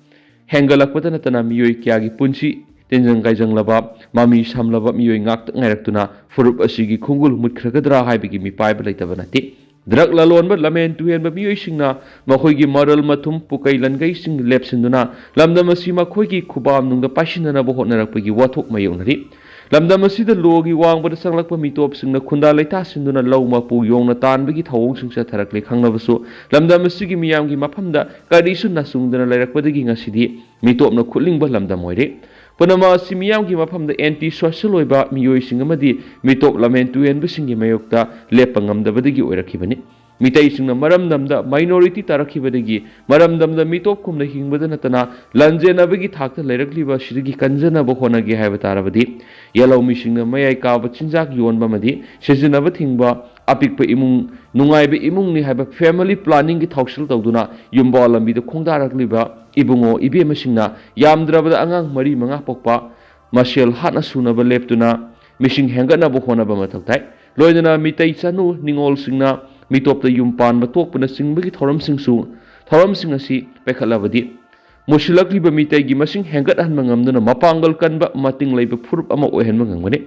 ꯍꯦꯟꯒꯠꯂꯛꯄꯗ ꯅꯠꯇꯅ ꯃꯤꯑꯣꯏ ꯀꯌꯥꯒꯤ ꯄꯨꯟꯁꯤ ꯇꯤꯟꯖꯪ ꯀꯥꯏꯖꯪꯂꯕ, ꯃꯃꯤ ꯁꯝꯂꯕ ꯃꯤꯑꯣꯏ ꯉꯥꯛꯇ ꯉꯥꯏꯔꯛꯇꯨꯅ ꯐꯨꯔꯨꯞ ꯑꯁꯤꯒꯤ ꯈꯣꯡꯒꯨꯜ ꯃꯨꯠꯈ꯭ꯔꯒꯗ꯭ꯔꯥ ꯍꯥꯏꯕꯒꯤ ꯃꯤꯄꯥꯏꯕ ꯂꯩꯇꯕ ꯅꯠꯇꯦ꯫ ꯗ꯭ꯔꯒ ꯂꯂꯣꯟꯕ, ꯂꯝꯍꯦꯟ ꯇꯨꯍꯦꯟꯕ ꯃꯤꯑꯣꯏꯁꯤꯡꯅ ꯃꯈꯣꯏꯒꯤ ꯃꯔꯜ ꯃꯊꯨꯝ, ꯄꯨꯀꯩ ꯂꯟꯒꯩꯁꯤꯡ ꯂꯦꯞꯁꯤꯟꯗꯨꯅ ꯂꯝꯗꯝ ꯑꯁꯤ ꯃꯈꯣꯏꯒꯤ ꯈꯨꯕꯥꯝꯅꯨꯡꯗ ꯄꯥꯏꯁꯤꯟꯅꯅꯕ ꯍꯣꯠꯅꯔꯛꯄꯒꯤ ꯋꯥꯊꯣꯛ ꯃꯥꯌꯣꯛꯅꯔꯤ꯫ ꯂꯝꯗꯝ ꯑꯁꯤꯗ ꯂꯣꯒꯤ ꯋꯥꯡꯃꯗ ꯆꯪꯂꯛꯄ ꯃꯤꯇꯣꯞꯁꯤꯡꯅ ꯈꯨꯟꯗꯥ ꯂꯩꯇꯥꯁꯤꯟꯗꯨꯅ ꯂꯧ ꯃꯄꯨ ꯌꯣꯡꯅ ꯇꯥꯟꯕꯒꯤ ꯊꯧꯑꯣꯡꯁꯤꯡ ꯆꯠꯊꯔꯛꯂꯦ ꯈꯪꯂꯕꯁꯨ, ꯂꯝꯗꯝ ꯑꯁꯤꯒꯤ ꯃꯤꯌꯥꯝꯒꯤ ꯃꯐꯝꯗ ꯀꯔꯤꯁꯨ ꯅꯆꯨꯡꯗꯅ ꯂꯩꯔꯛꯄꯗꯒꯤ ꯉꯁꯤꯗꯤ ꯃꯤꯇꯣꯞꯅ ꯈꯨꯠꯂꯤꯡꯕ ꯂꯝꯗꯝ ꯑꯣꯏꯔꯦ꯫ ꯄꯨꯝꯅꯃꯛ ꯑꯁꯤ ꯃꯤꯌꯥꯝꯒꯤ ꯃꯐꯝꯗ ꯑꯦꯟꯇꯤ ꯁꯣꯁꯤꯌꯦꯜ ꯑꯣꯏꯕ ꯃꯤꯑꯣꯏꯁꯤꯡ ꯑꯃꯗꯤ ꯃꯤꯇꯣꯞ ꯂꯝꯍꯦꯟ ꯇꯨꯍꯦꯟꯕꯁꯤꯡꯒꯤ ꯃꯥꯌꯣꯛꯇ ꯂꯦꯞꯄ ꯉꯝꯗꯕꯗꯒꯤ ꯑꯣꯏꯔꯛꯈꯤꯕꯅꯤ꯫ ꯃꯤꯇꯩꯁꯤꯡꯅ ꯃꯔꯝꯗꯝꯗ ꯃꯥꯏꯅꯣꯔꯤꯇꯤ ꯇꯥꯔꯛꯈꯤꯕꯗꯒꯤ ꯃꯔꯝꯗꯝꯗ ꯃꯤꯇꯣꯞ ꯀꯨꯝꯅ ꯍꯤꯡꯕꯗ ꯅꯠꯇꯅ ꯂꯥꯟꯖꯦꯟꯅꯕꯒꯤ ꯊꯥꯛꯇ ꯂꯩꯔꯛꯂꯤꯕ ꯑꯁꯤꯗꯒꯤ ꯀꯟꯖꯅꯕ ꯍꯣꯠꯅꯒꯦ ꯍꯥꯏꯕ ꯇꯥꯔꯕꯗꯤ, ꯌꯦꯜꯍꯧꯃꯤꯁꯤꯡꯅ ꯃꯌꯥꯏ ꯀꯥꯕ ꯆꯤꯟꯖꯥꯛ ꯌꯣꯟꯕ ꯑꯃꯗꯤ ꯁꯤꯖꯤꯟꯅꯕ ꯊꯤꯡꯕ, ꯑꯄꯤꯛꯄ ꯏꯃꯨꯡ, ꯅꯨꯡꯉꯥꯏꯕ ꯏꯃꯨꯡꯅꯤ ꯍꯥꯏꯕ ꯐꯦꯃꯤꯂꯤ ꯄ꯭ꯂꯥꯅꯤꯡꯒꯤ ꯊꯧꯁꯤꯜ ꯇꯧꯗꯨꯅ ꯌꯨꯝꯕꯥꯜ ꯂꯝꯕꯤꯗ ꯈꯣꯡꯗꯥꯔꯛꯂꯤꯕ ꯏꯕꯨꯡꯉꯣ ꯏꯕꯦꯝꯃꯁꯤꯡꯅ ꯌꯥꯝꯗ꯭ꯔꯕꯗ ꯑꯉꯥꯡ ꯃꯔꯤ ꯃꯉꯥ ꯄꯣꯛꯄ ꯃꯁꯦꯜ ꯍꯥꯠꯅ ꯁꯨꯅꯕ ꯂꯦꯞꯇꯨꯅ ꯃꯤꯁꯤꯡ ꯍꯦꯟꯒꯠꯅꯕ ꯍꯣꯠꯅꯕ ꯃꯊꯧ ꯇꯥꯏ꯫ ꯂꯣꯏꯅꯅ ꯃꯤꯇꯩ ꯆꯅꯨ ꯅꯤꯉꯣꯜꯁꯤꯡꯅ ꯃꯤꯇꯣꯞꯇ ꯌꯨꯝ ꯄꯥꯟꯕ ꯇꯣꯛꯄꯅꯆꯤꯡꯕꯒꯤ ꯊꯧꯔꯝꯁꯤꯡꯁꯨ, ꯊꯧꯔꯝꯁꯤꯡ ꯑꯁꯤ ꯄꯥꯏꯈꯠꯂꯕꯗꯤ ꯃꯨꯁꯤꯜꯂꯛꯂꯤꯕ ꯃꯤꯇꯩꯒꯤ ꯃꯁꯤꯡ ꯍꯦꯟꯒꯠꯍꯟꯕ ꯉꯝꯗꯨꯅ ꯃꯄꯥꯡꯒꯜ ꯀꯟꯕ, ꯃꯇꯤꯡ ꯂꯩꯕ ꯐꯨꯔꯨꯞ ꯑꯃ ꯑꯣꯏꯍꯟꯕ ꯉꯝꯒꯅꯤ꯫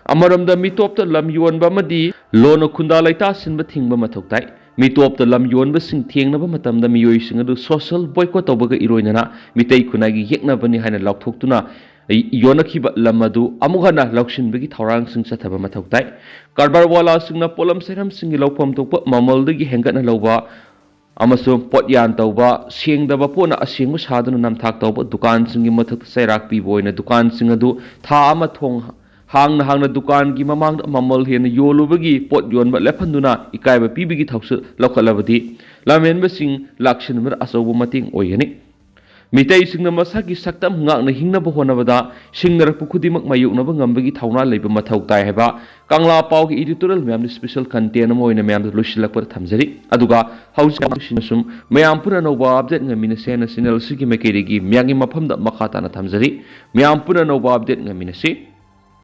ꯑꯃꯔꯣꯝꯗ ꯃꯤꯇꯣꯞꯇ ꯂꯝ ꯌꯣꯟꯕ ꯑꯃꯗꯤ ꯂꯣꯟꯅ ꯈꯨꯟꯗꯥ ꯂꯩꯇꯥ ꯁꯤꯟꯕ ꯊꯤꯡꯕ ꯃꯊꯧ ꯇꯥꯏ꯫ ꯃꯤꯇꯣꯞꯇ ꯂꯝ ꯌꯣꯟꯕꯁꯤꯡ ꯊꯦꯡꯅꯕ ꯃꯇꯝꯗ ꯃꯤꯑꯣꯏꯁꯤꯡ ꯑꯗꯨ ꯁꯣꯁꯤꯌꯦꯜ ꯕꯣꯏꯀꯣꯠ ꯇꯧꯕꯒ ꯏꯔꯣꯏꯅꯅ ꯃꯤꯇꯩ ꯈꯨꯟꯅꯥꯏꯒꯤ ꯌꯦꯛꯅꯕꯅꯤ ꯍꯥꯏꯅ ꯂꯥꯎꯊꯣꯛꯇꯨꯅ ꯌꯣꯟꯅꯈꯤꯕ ꯂꯝ ꯑꯗꯨ ꯑꯃꯨꯛ ꯍꯟꯅ ꯂꯧꯁꯤꯟꯕꯒꯤ ꯊꯧꯔꯥꯡꯁꯤꯡ ꯆꯠꯊꯕ ꯃꯊꯧ ꯇꯥꯏ꯫ ꯀꯔꯕꯥꯔ ꯋꯥꯂꯥꯁꯤꯡꯅ ꯄꯣꯠꯂꯝ ꯆꯩꯔꯝꯁꯤꯡꯒꯤ ꯂꯧꯐꯝ ꯊꯣꯛꯄ ꯃꯃꯜꯗꯒꯤ ꯍꯦꯟꯒꯠꯅ ꯂꯧꯕ ꯑꯃꯁꯨꯡ ꯄꯣꯠ ꯌꯥꯟ ꯇꯧꯕ, ꯁꯦꯡꯗꯕ ꯄꯣꯠꯅ ꯑꯁꯦꯡꯕ ꯁꯥꯗꯨꯅ ꯅꯝꯊꯥꯛ ꯇꯧꯕ, ꯗꯨꯀꯥꯟꯁꯤꯡꯒꯤ ꯃꯊꯛꯇ ꯆꯩꯔꯥꯛ ꯄꯤꯕ ꯑꯣꯏꯅ ꯗꯨꯀꯥꯟꯁꯤꯡ ꯑꯗꯨ ꯊꯥ ꯑꯃ ꯊꯣꯡ ꯍꯥꯡꯅ ꯍꯥꯡꯅ ꯗꯨꯀꯥꯟꯒꯤ ꯃꯃꯥꯡꯗ ꯃꯃꯜ ꯍꯦꯟꯅ ꯌꯣꯜꯂꯨꯕꯒꯤ ꯄꯣꯠ ꯌꯣꯟꯕ ꯂꯦꯞꯍꯟꯗꯨꯅ ꯏꯀꯥꯏꯕ ꯄꯤꯕꯒꯤ ꯊꯧꯁꯤꯜ ꯂꯧꯈꯠꯂꯕꯗꯤ ꯂꯝꯍꯦꯟꯕꯁꯤꯡ ꯂꯥꯛꯁꯤꯟꯕꯗ ꯑꯆꯧꯕ ꯃꯇꯦꯡ ꯑꯣꯏꯒꯅꯤ꯫ ꯃꯤꯇꯩꯁꯤꯡꯅ ꯃꯁꯥꯒꯤ ꯁꯛꯇꯝ ꯉꯥꯛꯅ ꯍꯤꯡꯅꯕ ꯍꯣꯠꯅꯕꯗ ꯁꯤꯡꯅꯔꯛꯄ ꯈꯨꯗꯤꯡꯃꯛ ꯃꯥꯌꯣꯛꯅꯕ ꯉꯝꯕꯒꯤ ꯊꯧꯅꯥ ꯂꯩꯕ ꯃꯊꯧ ꯇꯥꯏ ꯍꯥꯏꯕ ꯀꯪꯂꯥ ꯄꯥꯎꯒꯤ editorial ꯃꯌꯥꯝꯗ special content ꯑꯃ ꯑꯣꯏꯅ ꯃꯌꯥꯝꯗ ꯂꯣꯏꯁꯤꯜꯂꯛꯄꯗ ꯊꯝꯖꯔꯤ꯫ ꯑꯗꯨꯒ ꯍꯧꯖꯤꯛ ꯑꯃꯨꯛ ꯁꯤꯅ ꯁꯨꯝ ꯃꯌꯥꯝ ꯄꯨꯟꯅ ꯑꯅꯧꯕ update ꯉꯥꯏꯃꯤꯟꯅꯁꯦ ꯍꯥꯏꯅ channel ꯑꯁꯤꯒꯤ ꯃꯥꯏꯀꯩꯗꯒꯤ ꯃꯌꯥꯝꯒꯤ ꯃꯐꯝꯗ ꯃꯈꯥ ꯇꯥꯅ ꯊꯝꯖꯔꯤ꯫ ꯃꯌꯥꯝ ꯄꯨꯟꯅ ꯑꯅꯧꯕ update ꯉꯥꯏꯃꯤꯟꯅꯁꯤ꯫